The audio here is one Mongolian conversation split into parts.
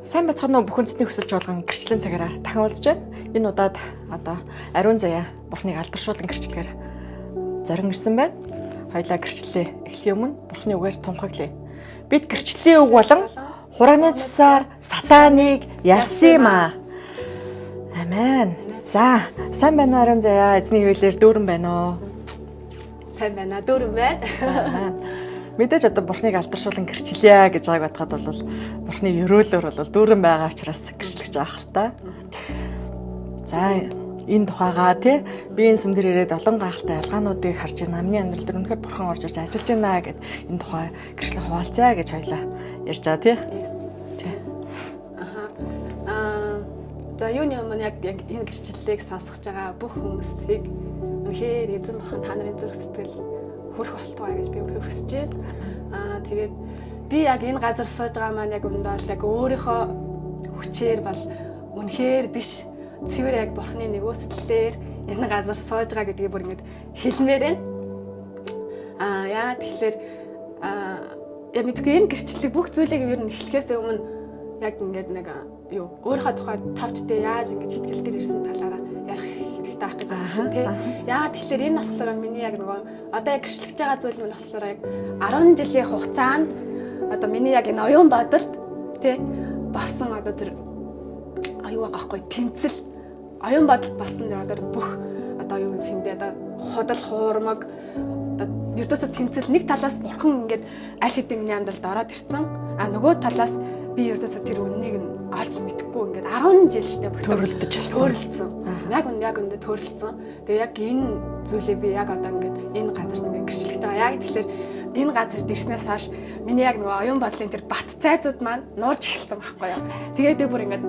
Сайн байцгаана уу бүхэн цэцний хүсэлж болгон гэрчлэн цагаараа дахин уулзж байна. Энэ удаад одоо ариун заяа бурхныг алдаршуулан гэрчлэгээр зорин ирсэн байна. Хоёлаа гэрчлэлээ эхлэхийн өмнө бурхны үгээр тунхаглая. Бид гэрчлэлийн үг болон хурааны цусаар сатаныг ялсан юм аа. Амен. За, сайн байна уу ариун заяа? Эзний хөвлөөр дүүрэн байна уу? Сайн байна, дүүрэн байна. Амен. Мэдээж одоо бурхныг алдаршуулан гэрчлэе гэж байгааг бодоход бол бурхны ерөөлөөр бол дүүрэн байгаа учраас гэрчлэж байгаа хэл та. За энэ тухайгаа тий би энэ сүм дээр ирээд олон гайхалтай ялгаануудыг харж байна. Миний амьдрал дээр үнэхээр бурхан орж ирж ажиллаж байна гэд энэ тухай гэрчлэн хуваалцъя гэж хоёлаа ярьж байгаа тий. Тий. Аха. Аа за юуны өмнө яг энэ гэрчлэлийг сонсох байгаа бүх хүмүүсийг үнэхээр эзэн бурхан та нарын зүрх сэтгэл хөрөх болтугай гэж би үнэхээр хүсэж байна. Аа тэгээд би яг энэ газар сууж байгаа маань яг үүндээ бол яг өөрийнхөө хүчээр бол үнэхээр биш цэвэр яг бурхны нэгүслэлээр энэ газар сууж байгаа гэдгийг бүр ингэж хэлмээр байна. Аа яагаад тэгэхээр аа яг мэдгүй энэ гэрчлэлийг бүх зүйлийг ер нь эхлэхээс өмнө яг ингээд нэг юу өөрийнхөө тухай тавчтай яаж ингэж ихтгэл дээр ирсэн талаараа ярих хэрэгтэй байх гэж бодсон чинь тий. Яагаад тэгэхээр энэ болохоор миний яг нөгөө одоо яг гэрчлэж байгаа зүйл нь болохоор яг 10 жилийн хугацаанд одоо миний яг энэ оюун бодолд тий болсон одоо тэр аюу байгаа байхгүй тэнцэл оюун бодолд болсон тэр одоо бүх одоо юу гэх юм бэ одоо худал хуурмаг одоо ердөөсөө тэнцэл нэг талаас бурхан ингээд аль хэдийн миний амьдралд ороод ирсэн. А нөгөө талаас би ердөөсөө тэр үннийг нь олж мэдэхгүй ингээд 10 жил штэ бүх төрөлдөж явсан. Төрөлдсөн. Яг үн яг үндэ төрөлдсөн. Тэгээ яг энэ зүйлийг би яг одоо ингээд энэ газарт ингээд гэрчлэж байгаа. Яг тэгэхээр энэ газарт ирснээс хойш миний яг нөгөө оюун бодлын тэр бат цайзууд маань нуурж эхэлсэн байхгүй юу. Тэгээ би бүр ингээд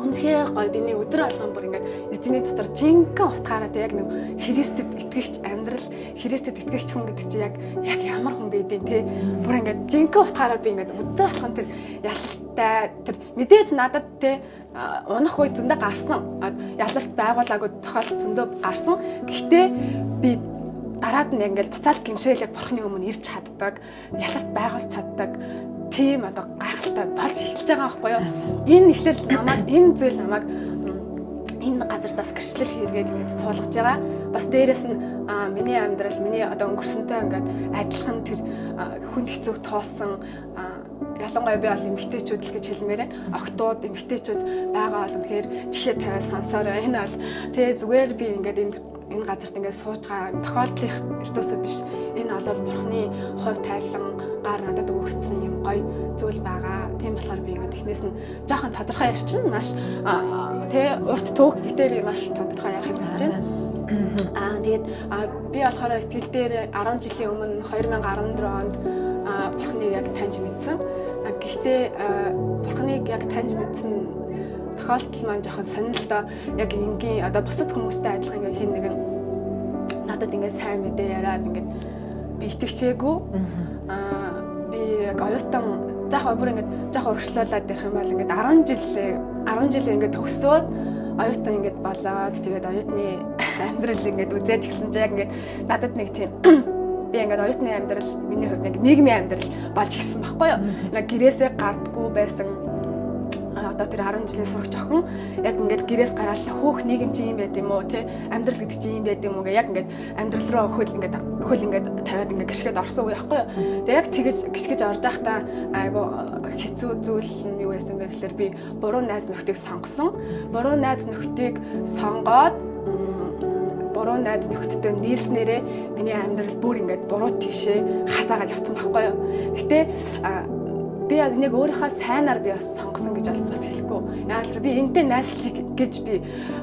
үнэхээр гоё биний өдөр болгон бүр ингээд эзний дотор жинхэнэ утгаараа тэг яг нэг Христэд итгэгч амьдрал, Христэд итгэгч хүн гэдэг чинь яг ямар хүн байдیں те. Бүр ингээд жинхэнэ утгаараа би ингээд өдөр болгон тэр ялалттай тэр мэдээж надад те унах үе зөндөө гарсан. Ялалт байгуулаагүй тохиолдол зөндөө гарсан. Гэхдээ би дараад нь ингээд буцаал гимшээл яг бурхны өмнө ирж чаддаг, ялалт байгуулж чаддаг тийм одоо гайхалтай болж эхэлж байгаа байхгүй юу. Энэ эхлэл намайг энэ зүйл намайг энэ газартаас гэрчлэл хийгээд ингээд суулгаж байгаа. Бас дээрэс нь миний амьдрал, миний одоо өнгөрсөнтэй ингээд адилхан тэр хүнд хэцүүг туулсан ялангуяа би бол эмэгтэйчүүд л гэж хэлмээр байна. Охтууд, эмэгтэйчүүд байгаа бол үнэхээр чихээ тавиад сонсоорой. Энэ бол тэгээ зүгээр би ингээд энэ газарт ингээд сууж байгаа тохиолдлын ертөөсөө биш. Энэ бол бурхны хувь тайлан гар надад өгөгдсөн юм гоё зүйл байгаа. Тийм болохоор би ингээд эхнээс нь жоохон тодорхой ярьчин маш тэ урт түүх гэхдээ би маш тодорхой ярихыг хүсэж байна. Аа тэгээд би болохоор итгэл дээр 10 жилийн өмнө 2014 онд бурхныг яг таньж мэдсэн. Гэхдээ бурхныг яг таньж мэдсэн тохиолдол маань жоохон сонирхолтой. Яг энгийн одоо бусад хүмүүстэй адилхан ингээд хин нэгэн надад ингээд сайн мэдээ яриад ингээд би итгэжээгүй. Аа би яг оюутан заах бүр ингээд жоох урагшлуулад ярих юм бол ингээд 10 жил ингээд төгсөөд оюутан ингээд болоод тэгээд оюутны амьдрал ингээд үзээд гисэн чинь яг ингээд надад нэг тийм би ингээд оюутны амьдрал миний хувьд ингээд нийгмийн амьдрал болж ирсэн байхгүй юу. Нэг гэрээсээ гардггүй байсан одоо тэр 10 жилийн сурагч охин яг ингээд гэрээс гараад хөөх нийгэм чи юм байд юм уу те амьдрал гэдэг чи юм байд юм уу гэ яг ингээд амьдрал руу хөл ингээд тавиад ингээд гიშгээд орсон үе байхгүй юу. Тэгээ яг тэгэж гიშгэж орж байхдаа айгу хэцүү зүйл нь юу байсан бэ гэхээр би буруу найз нөхдийг сонгосон. Буруу найз нөхдийг сонгоод буруу найз нөхдөдөө нийлснээрээ миний амьдрал бүр ингээд буруу тийшээ хазаагаад явцсан байхгүй юу. Гэтэ би энийг өөрийнхөө сайнаар би бас сонгосон гэж бол бас хэлэхгүй. Яагаад гэвэл би энэтэй найзлж гэж би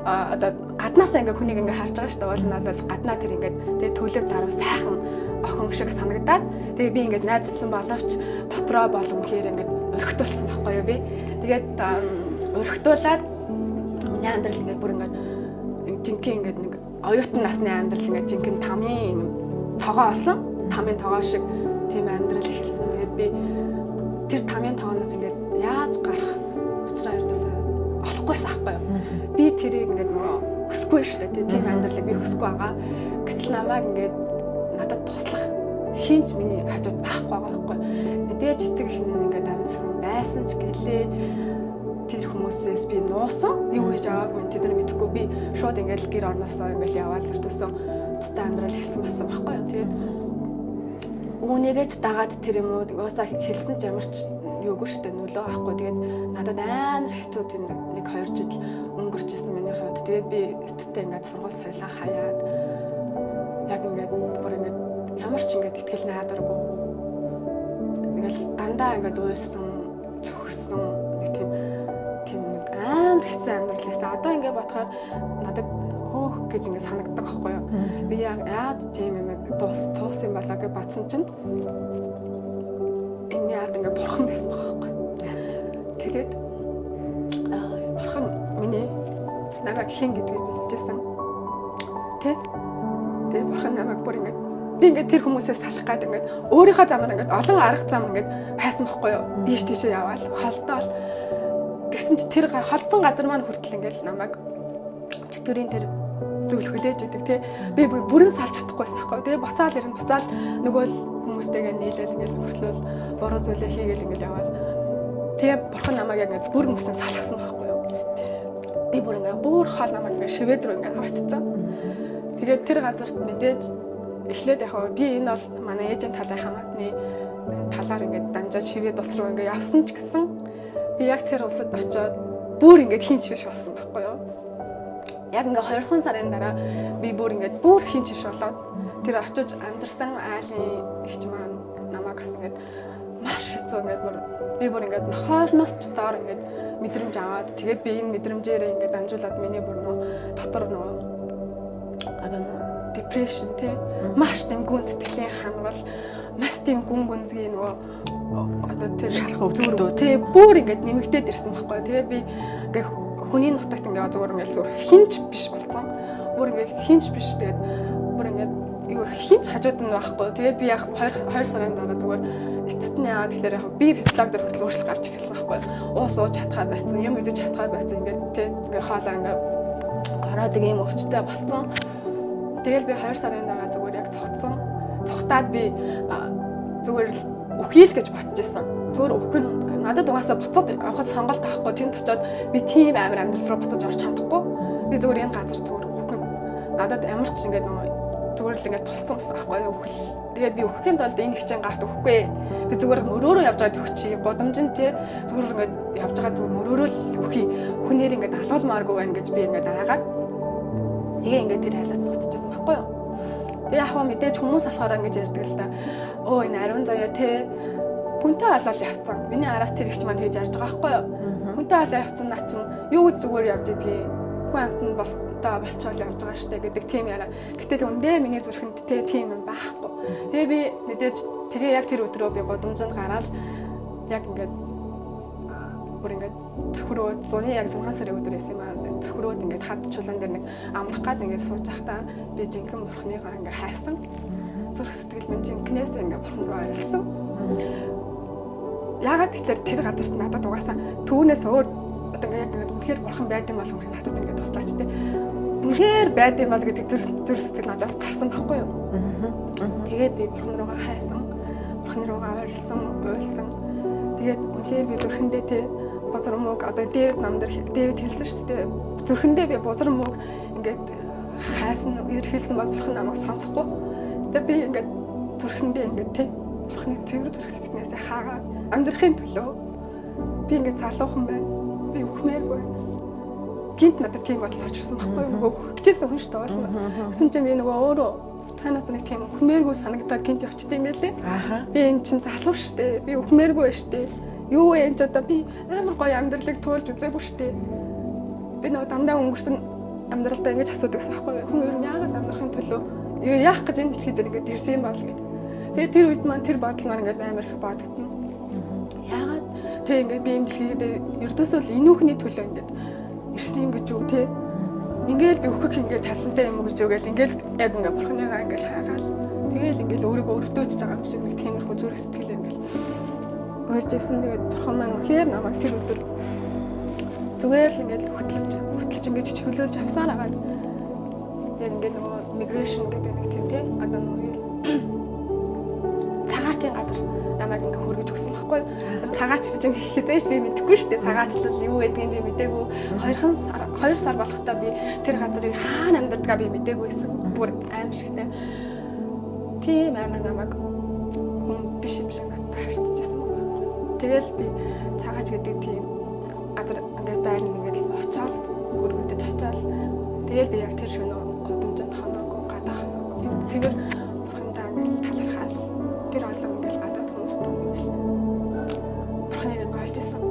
одоо гаднаасаа ингээ хүнийг ингээ харж байгаа шүү дээ. Уул нь бол гаднаа тэр ингээд тэгээ төлөв даруй сайхан охин шиг санагдаад тэгээ би ингээд найзлсан боловч дотроо бол үнэхээр ингээд орхитуулсан байхгүй юу би. Тэгээд орхитуулаад миний амьдрал ингээд бүр ингээд жинхэнэ ингээд нэг оюутан насны амьдрал ингээд жинхэнэ тамийн тогоо болсон. Тамийн тогоо шиг тийм амьдрал эхэлсэн. Тэгээд би тэр тамийн тогооноос ингээд яаж гарах учраа ердөөсөө олохгүйсэн аахгүй юу. Би тэрийг ингээд нөгөө хүсэхгүй шүү дээ. Тийм амьдралыг би хүсэхгүй байгаа. Гэтэл намайг ингээд надад туслах хинч миний хажууд байхгүй байгаа байхгүй. Мэдээж эцэг их нь ингээд амт сүм байсан. хайсан ч гэлээ тэр хүмүүсээс би нуусан. Юу хийж аваагүй тэд нар мэдэхгүй. Би шууд ингээл гэр орноосоо ингээл яваал өртөөсөө тустай амьдрал эхэлсэн болсон байхгүй юу. Тэгээд үүнийгээ ч дагаад тэр юм уу уусаа хэлсэн ч ямар ч юугүй шүү дээ, нөлөө авахгүй. Тэгээд надад амар хэцүү тийм 1-2 жил өнгөрч исэн миний хувьд. Тэгээд би эцэгтэй ингээд сургууль соёлоо хаяад яг ингээд бүр ингээд ямар ч ингээд итгэл найдваргүй ингээл дандаа ингээд уйлсан, цөхөрсөн нэг тийм нэг амар хэцүү амьдрал байсан. Одоо ингээд бодохоор надад хөөх гэж ингээд санагддаг байхгүй юу. Би яад тийм юм дуус юм болоо гэж бодсон чинь энэ яад ингээд бурхан байсан байгаа байхгүй. Тэгээд бурхан миний намайг хэн гэдгийг мэдчихсэн. Тэ? Тэгээд бурхан намайг бүр ингээд би ингээд тэр хүмүүсээс салах гад ингээд өөрийнхөө замаар ингээд олон арга зам ингээд хайсан байхгүй юу. Ийш тийшээ яваал холдоол. Тэгсэн чи тэр холдсон газар маань хүртэл ингээд намайг чөтгөрийн тэр зүйл хүлээж идэг тий. Би бүрэн салж чадахгүйсэн байхгүй. Тэгээ буцаал ирнэ, буцаал нөгөө л хүмүүстэйгээ нийлээл ингээд хүртэл буруу зүйлээ хийгээл ингээд яваал. Тэгээ бурхан намайг яг ингээд бүр мөсөн салгасан байхгүй юу. Би бүр ингээд бүр хол намайг ингээд шивэд рүү ингээд аваачсан. Тэгээд тэр газарт мэдээж эхлээд яг би энэ бол манай ээжийн талын хамаатны талаар ингээд дамжаад шивэд ус руу ингээд явсан ч гэсэн би яг тэр улсад очиод бүр ингээд хинч биш болсон байхгүй юу. Яг ингээ 2 сарын дараа би бүр ингээд бүр хинч биш болоод тэр очиж амьдарсан айлын эгч маань намайг бас ингээд маш хэцүү ингээд бүр би бүр ингээд нохойрноос ч доор ингээд мэдрэмж аваад тэгээд би энэ мэдрэмжээрээ ингээд дамжуулаад миний бүр нөө дотор нөө одоо нөө depression тий маш тийм гүн сэтгэлийн ханвал маш тийм гүн гүнзгий нөгөө одоо тэр шарах өвдөлтөө тий бүр ингээд нэмэгдээд ирсэн байхгүй. Тэгээд би ингээ хүний нутагт ингээ зүгээр ингээл зүгээр хинч биш болсон. Бүр ингээ хинч биш. Тэгээд бүр ингээ юу хинч хажууд нь байхгүй. Тэгээд би яг 2 сарын дараа зүгээр эцэст нь яагаад тэгэхээр яг би физиолог дээр хүртэл өөрчлөлт гарч эхэлсэн байхгүй. Уус ууж чадхаа байцсан, юм идэж чадхаа байцсан ингээд тий ингээ хоолоо ингээ гараад ийм өвчтэй болцсон. Тэгэл би 2 сарын дараа зүгээр яг цогцсон. Цогтаад би зүгээр л үхийл гэж бодож исэн. Зүгээр үхэн надад угаасаа буцаад явахад сонголт авахгүй. Тэнд очиод би тийм амар амьдрал руу буцаж орч чадахгүй. Би зүгээр энэ газар зүгээр үхэн. Надад ямар ч ингээд нөгөө зүгээр л ингээд тулцсан байсан аахгүй үхэл. Тэгээд би үхэхийн тулд энэ хичээн гарт үхэхгүй. Би зүгээр мөрөөрөө явж байгаад үхчихье. Гудамжинд тий зүгээр ингээд явж байгаа зүгээр мөрөөрөө л үхье. Хүнээр ингээд алуулмааргүй байна гэж би ингээд айгаад. Тэгээ ингээд тэр хайлаас суцчихсан байхгүй юу. Тэгээ яг хаа мэдээж хүмүүс болохоор ингэж ярьдаг л да. Өө энэ ариун заяа тий хүнтэй олоод явцсан. Миний араас тэр ихч маань хийж арж байгаа байхгүй юу? Хүнтэй олоод явцсан наа чинь юу гэж зүгээр явж идгийг. Хүн амтнд болтой болчоол явж байгаа штэ гэдэг тийм яриа. Гэтэл үндэ миний зүрхэнд те тийм юм байхгүй. Тэгээ би мэдээж тэгээ яг тэр өдрөө би гудамжинд гараад яг ингээд бүр ингээд цөхрөөд зуны яг 6 сарын өдөр байсан юм аа. Цөхрөөд ингээд хад чулуун дээр нэг амрах гад ингээд сууж байхдаа би жинхэнэ бурхныгаа ингээд хайсан. Зүрх сэтгэл минь жинхнээсээ ингээд бурхан руу арилсан. Яагаад тэгэхээр тэр газарт надад угаасаа түүнээс өөр одоо ингээд яг ингээд үнэхээр бурхан байд юм бол үнэхээр надад ингээд туслаач те. Үнэхээр байд юм бол гэдэг зүрх сэтгэл надаас гарсан байхгүй юу? Тэгээд би бурхан руугаа хайсан. Бурхан руугаа ойрлсон, уйлсан. Тэгээд үнэхээр би зүрхэндээ те бузар мууг одоо Дэвид нам дээр Дэвид хэлсэн шүү дээ. Зүрхэндээ би бузар мууг ингээд хайсан, эрхэлсэн бол бурхан намайг сонсохгүй. Тэгээд би ингээд зүрхэндээ ингээд те бурханы цэвэр зүрх сэтгэлнээсээ хаагаад амьдрахын төлөө би ингээд залуухан байна. Би үхмээр байна. Гинт надад тийм бодол орж ирсэн байхгүй юу? Нөгөө үхчихсэн хүн шүү дээ болно. Гэсэн чинь би нөгөө өөрөө танаас нэг тийм үхмээргүй санагдаад гинт явчихдээ юм байлээ. Би энэ чинь залуу шүү дээ. Би үхмээргүй байна шүү дээ. Юу вэ энэ ч одоо би амар гоё амьдралыг туулж үзээгүй шүү дээ. Би нөгөө дандаа өнгөрсөн амьдралдаа ингэж асуудаг гэсэн байхгүй юу? Хүн ер нь яагаад амьдрахын төлөө яах гэж энэ дэлхий дээр ингэж ирсэн юм бол гэд. Тэгээ тэр үед маань тэр бодол маань ингээд амар их бодогдно. Яагаад тэг ингээд би энэ дэлхий дээр ердөөсөө л энүүхний төлөө ингээд ирсэн юм гэж юу те. Ингээл би өөхөх ингээд талантай юм уу гэж юу гэл ингээл яг ингээд бурхныгаа ингээд хайгаал. Тэгээл ингээл өөрийгөө өрөвдөөж байгаа юм шиг нэг тиймэрхүү зүрх сэтгэл ингээл уйлжсэн. Тэгээд бурхан маань үнэхээр намайг тэр өдөр зүгээр л ингээд хөтлөж ингээд чөлөөлж авсаар агаад яг ингээд нөгөө migration гэдэг нэг тийм те одоо нөгөө цагаач цагаачийн газар намайг ингээ хөргөж өгсөн байхгүй юу. Цагаач гэж хизээж би мэдэхгүй шүү дээ. Цагаачлал юу гэдгийг би мдээгүй. 2 сар болохтой би тэр газрыг хаана амьдардгаа би мдээгүй байсан. Бүр аимшигтай. Тийм амар намайг хүн биш юм шиг надад харьцажсэн байхгүй. Тэгэл би цагаач гэдэг тийм газар ингээд байрна ингээд л очоод өргөдөж очоод тэгэл би яг тэр шөнө гудамжинд хоноогүй, гадаа хоноогүй. Цэвэр бурхандаа ингээд талархаал тэр олон ингээд гадаад хүмүүст ингээд бурхныг олж исэн.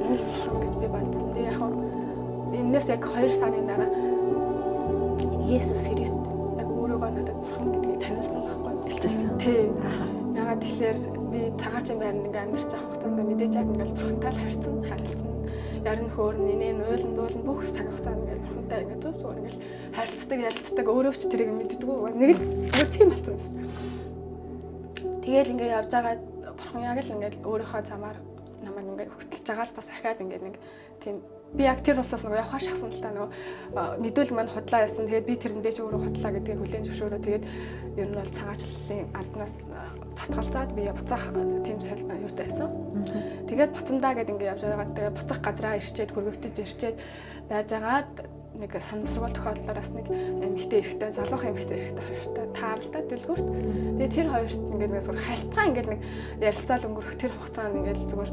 Энэ л бурхан гэж би бодсон. Тэгээ яг энэс яг 2 сарын дараа Есүс Христ яг өөрөөгөө надад бурхан гэдгийг таниулсан байхгүй. Илчилсэн. Тий. Ягаад тэгэхээр би цагаачийн байранд ингээд амьдарч байгаа хугацаанд мэдээж яг ингээд бурхантай л харилцсан. Ярин хөөрн, нинэн, уйлан, дуулан бүх цаг хугацаанд ингээд бурхантай ингээд зүг зүгээр ингээд харилцдаг, ярилцдаг, өөрөө ч тэрийг мэддэггүй. Нэг л өөр тийм болсон байсан. Тэгээл ингээд явж байгаа бурхан яг л ингээд өөрийнхөө замаар намайг ингээд хөтлөж байгаа л бас ахаад ингээд нэг тийм би яг тэр усаас нөгөө явхаа шахсан л та нөгөө мэдүүлэг маань худлаа ясан. Тэгээд би тэрэндээ ч өөрөө худлаа гэдгийг хүлээн зөвшөөрөө. Тэгээд ер нь бол цагаачлалын албанаас татгалзаад би буцаах тийм юутай байсан. Тэгээд буцандаа гэд ингээд явж байгаа. Тэгээд буцах газраа ирчээд хөргөгдөж ирчээд байжгаад нэг санамсаргуул тохиолдлоор бас нэг эмэгтэй эрэхтэй залуухан эмэгтэй эрэхтэй хоёртой тааралтай дэлгүүрт. Тэгээд тэр хоёрт ингээд нэг зүгээр халтгаан ингээд нэг ярилцаал өнгөрөх тэр хугацаанд ингээд зүгээр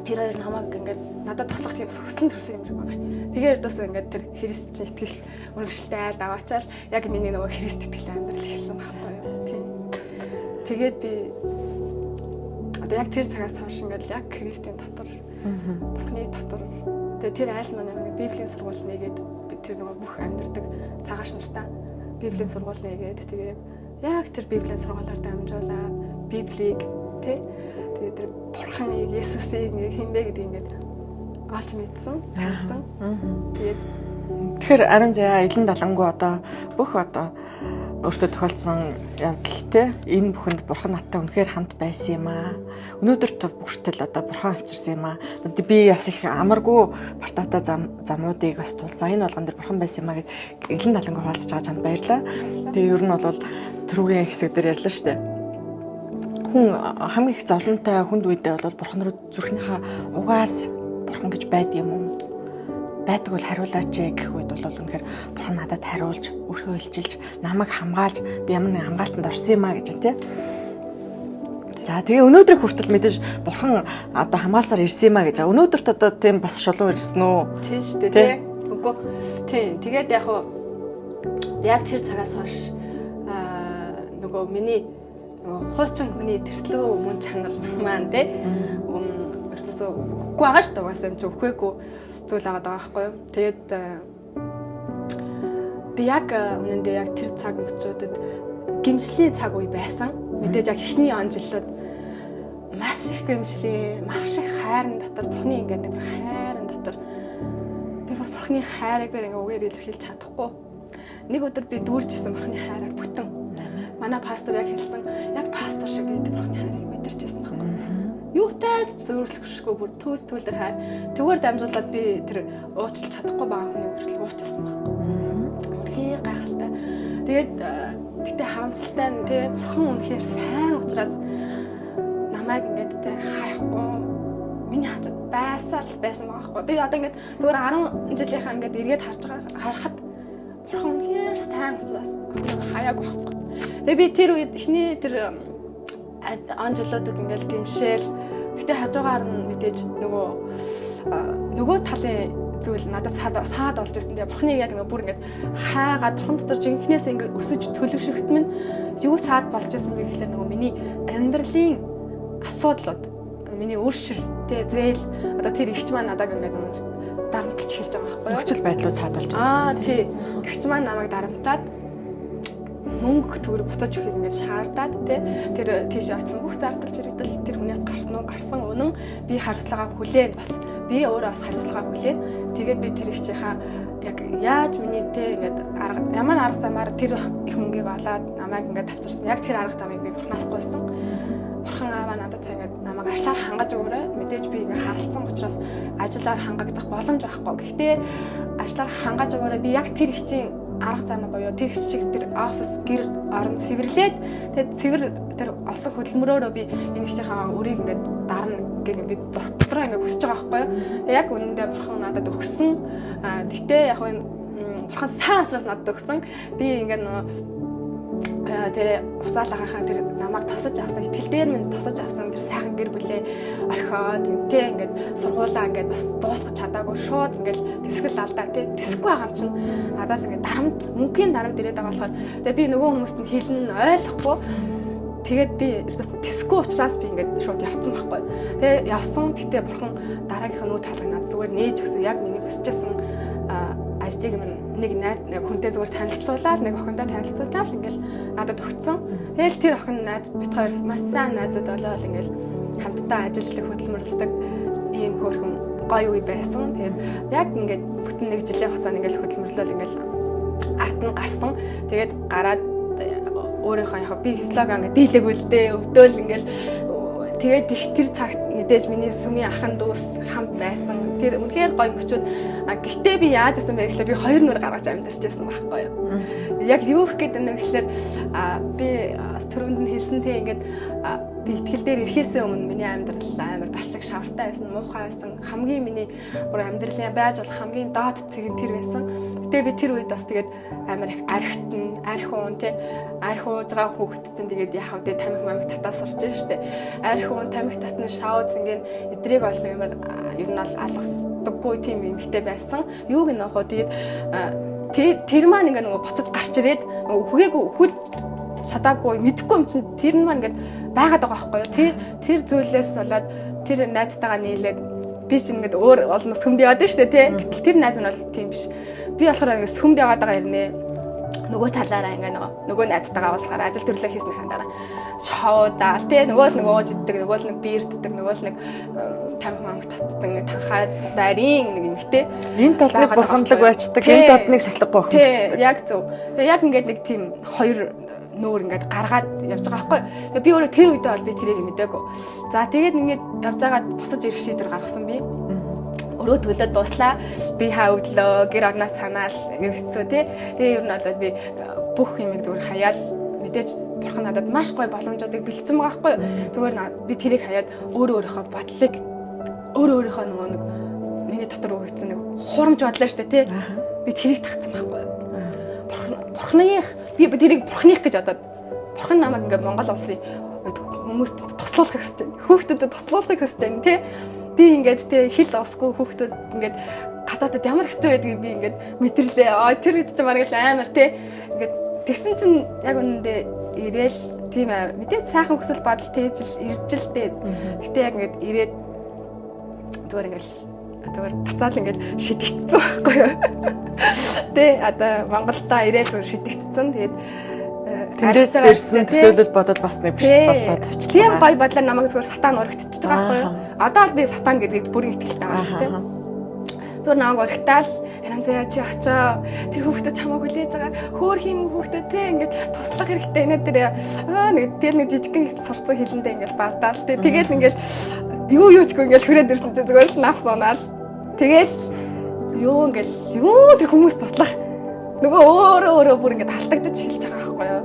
тэр хоёр намайг ингээд надад туслах тийм хүсэл төрсөн юм шиг байгаа. Тэгээд ердөөсөө ингээд тэр Христ чинь итгэл үнэмшилтэй айл аваачаал яг миний нөгөө Христ итгэл амьдрал эхэлсэн байхгүй юу. Тийм. Тэгээд би одоо яг тэр цагаас хойш ингээд яг Христийн дотор Бурхны дотор тэгээд тэр айл маань нэг Библийн сургууль нээгээд би тэр нөгөө бүх амьдардаг цагааш нартаа Библийн сургууль нээгээд тэгээд яг тэр Библийн сургуулиар дамжуулаад Библийг тий тэгээд тэр Бурханыг Есүсийг ингээ хин бэ гэдгийг ингээд олж мэдсэн, таньсан. Тэгээд тэгэхээр Ариун заяа илэн далангуу одоо бүх одоо өөртөө тохиолдсон явдал те энэ бүхэнд Бурхан надтай үнэхээр хамт байсан юм аа. Өнөөдөр хүртэл одоо Бурхан авчирсан юм аа. Би бас их амаргүй бартаатай замуудыг бас тулсан. Энэ болгон дээр Бурхан байсан юм аа гэд илэн далангуу хуваалцаж байгаа чамд баярлалаа. Тэгээ ер нь бол түрүүгийн хэсэг дээр ярьлаа шүү дээ. Хүн хамгийн их зовлонтой хүнд үедээ бол Бурхан руу зүрхнийхээ угаас Бурхан гэж байд юм уу? Байдаг бол хариулаач гэх үед бол үнэхээр Бурхан надад хариулж, өөрхөө илчилж, намайг хамгаалж, би ямар нэгэн хамгаалтанд орсон юм а гэж тий. За тэгээ өнөөдрийг хүртэл мэдээж Бурхан одоо хамгаалсаар ирсэн юм а гэж. Өнөөдөрт одоо тийм бас шулуун ирсэн үү? Тийм шүү дээ тий. Үгүй. Тийм. Тэгээд яг уу яг тэр цагаас хойш нөгөө миний хуучин хүний тэрслүү мөн чанар маань тий ерөөсөө үхгүй байгаа шүү дээ. Угаасаа энэ ч үхээгүй зүйл байгаа байхгүй юу. Тэгээд би яг үнэндээ яг тэр цаг мөчүүдэд гимшлийн цаг үе байсан. Мэдээж яг эхний он жилүүд маш их гимшлийн, маш их хайрын дотор Бурхны ингээд нэг хайрын дотор би Бурхны хайрыг би ингээд үгээр илэрхийлж чадахгүй. Нэг өдөр би дүүрчсэн Бурхны хайраар бүтэн. Манай пастор яг хэлсэн, яг пастор шиг би тэр Бурхны хайрыг мэдэрчсэн байхгүй. Юутай ч зөөрлөшгүй бүр төөс төлөр хайр. Тэгвэр дамжуулаад би тэр уучлах чадахгүй байгаа хүний хүртэл уучлсан байхгүй. Үнэхээр гайхалтай. Тэгээд гэтээ харамсалтай нь тий Бурхан үнэхээр сайн учраас намайг ингээд тий хайхгүй миний хажууд байсаар л байсан байгаа байхгүй. Би одоо ингээд зүгээр 10 жилийнхаа ингээд эргээд харж байгаа харахад Бурхан үнэхээр сайн учраас хаяагүй байхгүй. Тэгээ би тэр үед эхний тэр он жилүүдэд ингээл гимшээл. Гэтэ хажуугаар нь мэдээж нөгөө талын зүйл надад саад болж ирсэн. Тэгээ Бурхныг яг нөгөө бүр ингээд хайгаад Бурхан дотор жинхнээс ингээд өсөж төлөвшөгтмөн нь юу саад болж ирсэн бэ гэхлээр нөгөө миний амьдралын асуудлууд, миний өөршир, тэгээ зээл одоо тэр ихч маань надад ингээд дарамтлж эхэлж байгаа байхгүй юу? Нөхцөл байдлууд саад болж ирсэн. Аа тий. Ихч маань намайг дарамтаад мөнгө төгрөг буцааж өгөхийг ингээд шаардаад тий тэр тийш очсон бүх зардал чирэгдэл тэр хүнээс гарсан уу гарсан үнэн би хариуцлагаа хүлээн бас би өөрөө бас хариуцлагаа хүлээн. Тэгээд би тэр ихчийнхаа яг яаж миний тий ингээд арга ямар арга замаар тэр их мөнгийг олоод намайг ингээд тавчарсан яг тэр арга замыг би Бурханаас гуйсан. Бурхан ааваа надад цаа ингээд намайг ажлаар хангаж өгөөрэй. Мэдээж би ингээд харалцсан учраас ажиллаар хангагдах боломж байхгүй. Гэхдээ ажлаар хангаж өгөөрэй. Би яг тэр ихчийн арга зам буюу тэр шиг тэр офис гэр орон цэвэрлээд тэгээд цэвэр Тэр олсон хөдөлмөрөөрөө би энэ эгчийнхаа өрийг ингээд дарна гэх би дотроо ингээд хүсэж байгаа байхгүй юу. Яг үнэндээ бурхан надад өгсөн. Гэтэ яг энэ бурхан сайн учраас надад өгсөн. Би ингээд нөгөө тэр усаалахаа тэр намайг тосож авсан, итгэл дээр минь тосож авсан тэр сайхан гэр бүлээ орхиод тэ ингээд сургуулаа ингээд бас дуусгах чадаагүй шууд ингээд тэсгэл алдаа тэ тэсэхгүй байгаа юм чинь надаас ингээд дарамт, мөнгөний дарамт ирээд байгаа болохоор тэгээ би нөгөө хүмүүст нь хэлнэ ойлгохгүй. Тэгээд би ердөөс тэсэхгүй учраас би ингээд шууд явцсан байхгүй. Тэгээ явсан. Гэтэ бурхан дараагийнх нь нүүд хаалга надад зүгээр нээж өгсөн. Яг миний хүсэж байсан ажлыг минь нэг найз нэг хүнтэй зүгээр танилцуулаад, нэг охинтой танилцуулаад ингээл надад өгсөн. Тэгэл тэр охин найз бит хоёр маш сайн найзууд болоод ингээл хамтдаа ажилладаг, хөдөлмөрлөдөг ийм хөөрхөн гоё үе байсан. Тэгээд яг ингээд бүтэн нэг жилийн хугацаанд ингээл хөдөлмөрлөөл ингээл ард нь гарсан. Тэгээд гараад өөрийнхөө яг би физиолог ингээд дийлээгүй л дээ, өвдөөл ингээл. Тэгээд их тэр цагт мэдээж миний сүмийн ахан дүүс хамт байсан. Тэр үнэхээр гоё мөчүүд. Гэхдээ би яаж исэн бэ гэхлээр би хоёр нүр гаргаж амьдарч байсан байхгүй юу. Яг юу гэх гээд байна вэ гэхлээр би түрүүнд нь хэлсэн те ингээд би итгэл дээр ирэхээсээ өмнө миний амьдрал амар балчиг шавартай байсан, муухай байсан. Хамгийн миний бүр амьдралын байж болох хамгийн доод цэг нь тэр байсан. Гэтэ би тэр үед бас тэгээд амар их архитна, арх уун те, арх ууж байгаа хүүхэд чинь тэгээд яхав те тамхи мамх татаас сурч штэ. Арх уун, тамхи татна, шауз ингээд эдрийг бол амар ер нь бол алгасдаггүй тийм юмхтэй байсан. Юуг нь авах вэ? Тэгээд тэр маань ингээд нөгөө буцаж гарч ирээд үхгээгүй, үхэл чадаагүй, мэдэхгүй юм чинь тэр нь маань ингээд байгаад байгаа байхгүй юу? Тэр зүйлээс болоод тэр найзтайгаа нийлээд би чинь ингээд өөр олон сүмд яваад штэ тий. Гэтэл тэр найз минь бол тийм биш. Би болохоор ингээд сүмд яваад байгаа хэрнээ нөгөө талаараа ингээд нөгөө найзтайгаа уулзахаар ажил төрлөө хийснийхаа дараа шоудаал тий, нөгөө л нэг ууж иддэг, нөгөө л нэг биерддэг, нөгөө л нэг тамхи мамх татдаг, нэг танхаа байрын нэг юмхтэй. Энэ тал нэг бурханлаг байчдаг, энэ тал нэг сахилгагүй охин байчдаг. Яг зөв. Яг ингээд нэг тийм хоёр нүүр ингээд гаргаад явж байгаа байхгүй. Тэгээ би өөрөө тэр үедээ бол би тэрийг мэдээгүй. За тэгээд ингээд явж байгаад бусаж ирэх шийдвэр гаргасан би. Өрөө төлөө дуслаа. Би хаа өглөө гэр орноос санаал хэцүү тий. Тэгээ ер нь бол би бүх юмыг зүгээр хаяал мэдээж бурхан надад маш гоё боломжуудыг бэлдсэн байгаа байхгүй. Зүгээр би тэрийг хаяад өөрөө өөрийнхөө бодлыг өөрөө өөрийнхөө нөгөө нэг миний дотор өгөгдсөн нэг хурамж бодлоо штэ тий. Би тэрийг тагцсан байхгүй. Бурхных би тэрийг бурхных гэж бодоод бурхан намайг ингээд Монгол улсын хүмүүст туслуулахыг хүсэж байна. Хүүхдүүдэд туслуулахыг хүсэж байна тий. Би ингээд тий хэл усгүй хүүхдүүд ингээд гадаадад ямар хэцүү байдгийг би ингээд мэдэрлээ. Аа тэр хэд ч бараг л амар тий. Ингээд тэгсэн чинь яг үнэндээ ирээл тийм мэдээж сайхан хүсэл бодол тээж л ирж л дээ. Гэтэ яг ингээд ирээд зүгээр ингээд зүгээр буцаал ингээд шидэгдсэн байхгүй юу. Тэ одоо Монголдо ирээл зүгээр шидэгдсэн. Тэгээд тэндээс ирсэн төсөөлөл бодол бас нэг биш болоод авчлаа. Тийм гоё бодлоор намайг зүгээр сатан урагтчихж байгаа байхгүй юу. Одоо л би сатан гэдгийг бүрэн итгэлтэй байгаа шүү дээ. Зүгээр намайг урагтаал харин заяа чи очоо тэр хүүхдэд чамайг хүлээж байгаа хөөр хийм хүүхдэд те ингээд туслах хэрэгтэй нэ тэр нэг тэгэл нэг жижигхэн сурцсан хилэндээ ингээд бардаал те тэгэл ингээд юу юучгүй ингээд хүрээд ирсэн чинь зүгээр л навс унаал тэгэл юу ингээд юу тэр хүмүүс туслах нөгөө өөрөө өөрөө бүр ингээд алдагдаж эхэлж байгаа байхгүй юу.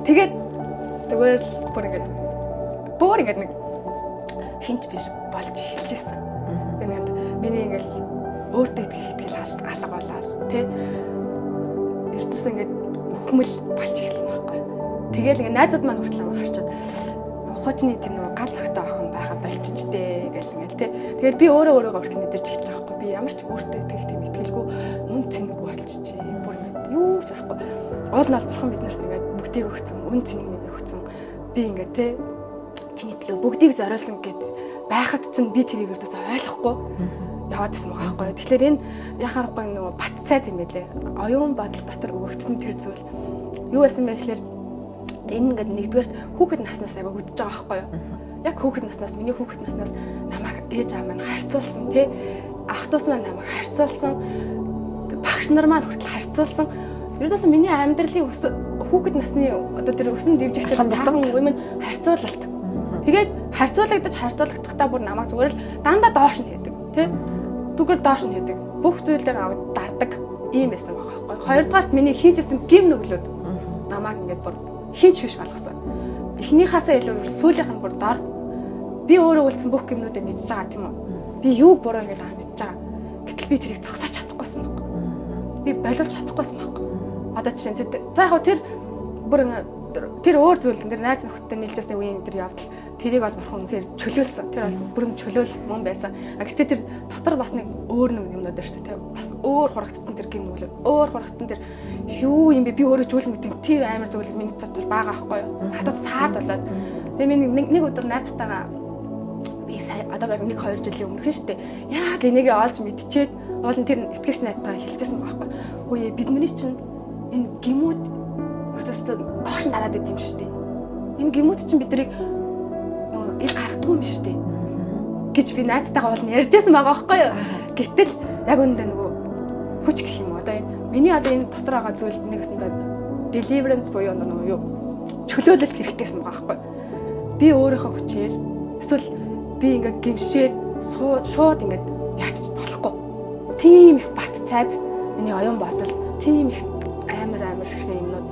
Тэгээд зүгээр л бүр ингээд нэг хинт биш болж эхэлж ирсэн. Тэгээд миний ингээд өөртөө итгэх итгэл алга болоод тий ертөс ингээд үхмэл болж эхэлсэн байхгүй. Тэгэл ингээд найзууд маань хүртэл намайг харчаад хуучны тэр нөгөө гал цагтаа охин байха болчихжээ гэл ингээд тий. Тэгээд би өөрөө өөрийгөө хүртэл мэдэрч эхэлж байгаа байхгүй. Би ямар ч өөртөө итгэх тийм итгэлгүй үн цэнэгүй болчихжээ. Бүр ингээд юу ч байхгүй. Уул нь бол бурхан биднэрт ингээд бүгдийг өгсөн, үн цэнийг өгсөн. Би ингээд тий чиний төлөө бүгдийг зориулсан гэд байхад чинь би тэрийг өрдөөсөө ойлгохгүй яваадсэн байгаа байхгүй. Тэгэхээр энэ яхаарахгүй нөгөө бат цайз юм байлээ. Оюун бодол дотор өгөгдсөн тэр зүйл юу байсан бэ гэхээр энэ ингээд нэгдүгээрт хүүхэд наснаас аяга хөдөж байгаа байхгүй юу. Яг хүүхэд наснаас миний хүүхэд наснаас намайг ээж аав маань харьцуулсан тий. Ах дүүс маань намайг харьцуулсан. Багш нар маань хүртэл харьцуулсан. Ердөөсөө миний амьдралын хүүхэд насны одоо тэр өсөн дэвжих тэр сайхан үе минь харьцуулалт. Тэгээд харьцуулагдаж харьцуулагдахдаа бүр намайг зүгээр л дандаа доош нь хийдэг тий. Зүгээр доош нь хийдэг. Бүх зүйл дээр намайг дардаг ийм байсан байгаа байхгүй. Хоёрдугаарт миний хийжсэн гим нүглүүд намайг ингээд бүр хийж биш болгосон. Эхнийхээсээ илүү сүүлийнх нь бүр дор. Би өөрөө үлдсэн бүх гимнүүдээ мэдж байгаа тийм үү? Би юуг буруу ингэж байгаа мэдж байгаа. Гэтэл би тэрийг зогсоож чадахгүйсэн байхгүй. Би боловч чадахгүйсэн байхгүй. Одоо жишээ нь за яг тэр бүр тэр өөр зүйл тэр найз нөхдөдтэй нийлжсэн үеийн тэр явдал тэрийг бол бурхан үнэхээр чөлөөлсөн. Тэр бол бүрэн чөлөөл мөн байсан. А гэхдээ тэр дотор бас нэг өөр нэг юмнууд байна шүү дээ. Бас өөр хурагдсан тэр гим нүглүүд, өөр хурагдсан тэр юу юм бэ? Би өөрөө зүйл мэдэн тэр амар зүйл миний дотор байгаа байхгүй юу? Надад саад болоод. Тэгээ миний нэг өдөр найзтайгаа би сая одоо баг 1-2 жилийн өмнөх нь шүү дээ. Яг энийгээ олж мэдчихэд уул нь тэр итгэгч найзтайгаа хэлчихсэн байхгүй. Хөөе бидний чинь энэ гимүүд өөртөөсөө доош нь дараад идэм шүү дээ. Энэ гимүүд чинь биднийг нөгөө ил гаргадгүй юм шүү дээ гэж би найзтайгаа уул нь ярьжсэн байгаа байхгүй юу. Гэтэл яг үүндээ нөгөө хүч гэх юм уу одоо энэ миний одоо энэ дотор байгаа зүйл нэгсэндээ deliverance буюу нөгөө юу чөлөөлөл хэрэгтэйсэн байгаа байхгүй. Би өөрийнхөө хүчээр эсвэл би ингээд гимшээд шууд ингээд яаж болохгүй. Тийм их бат цайз миний оюун бодол, тийм их амар шиг юмнууд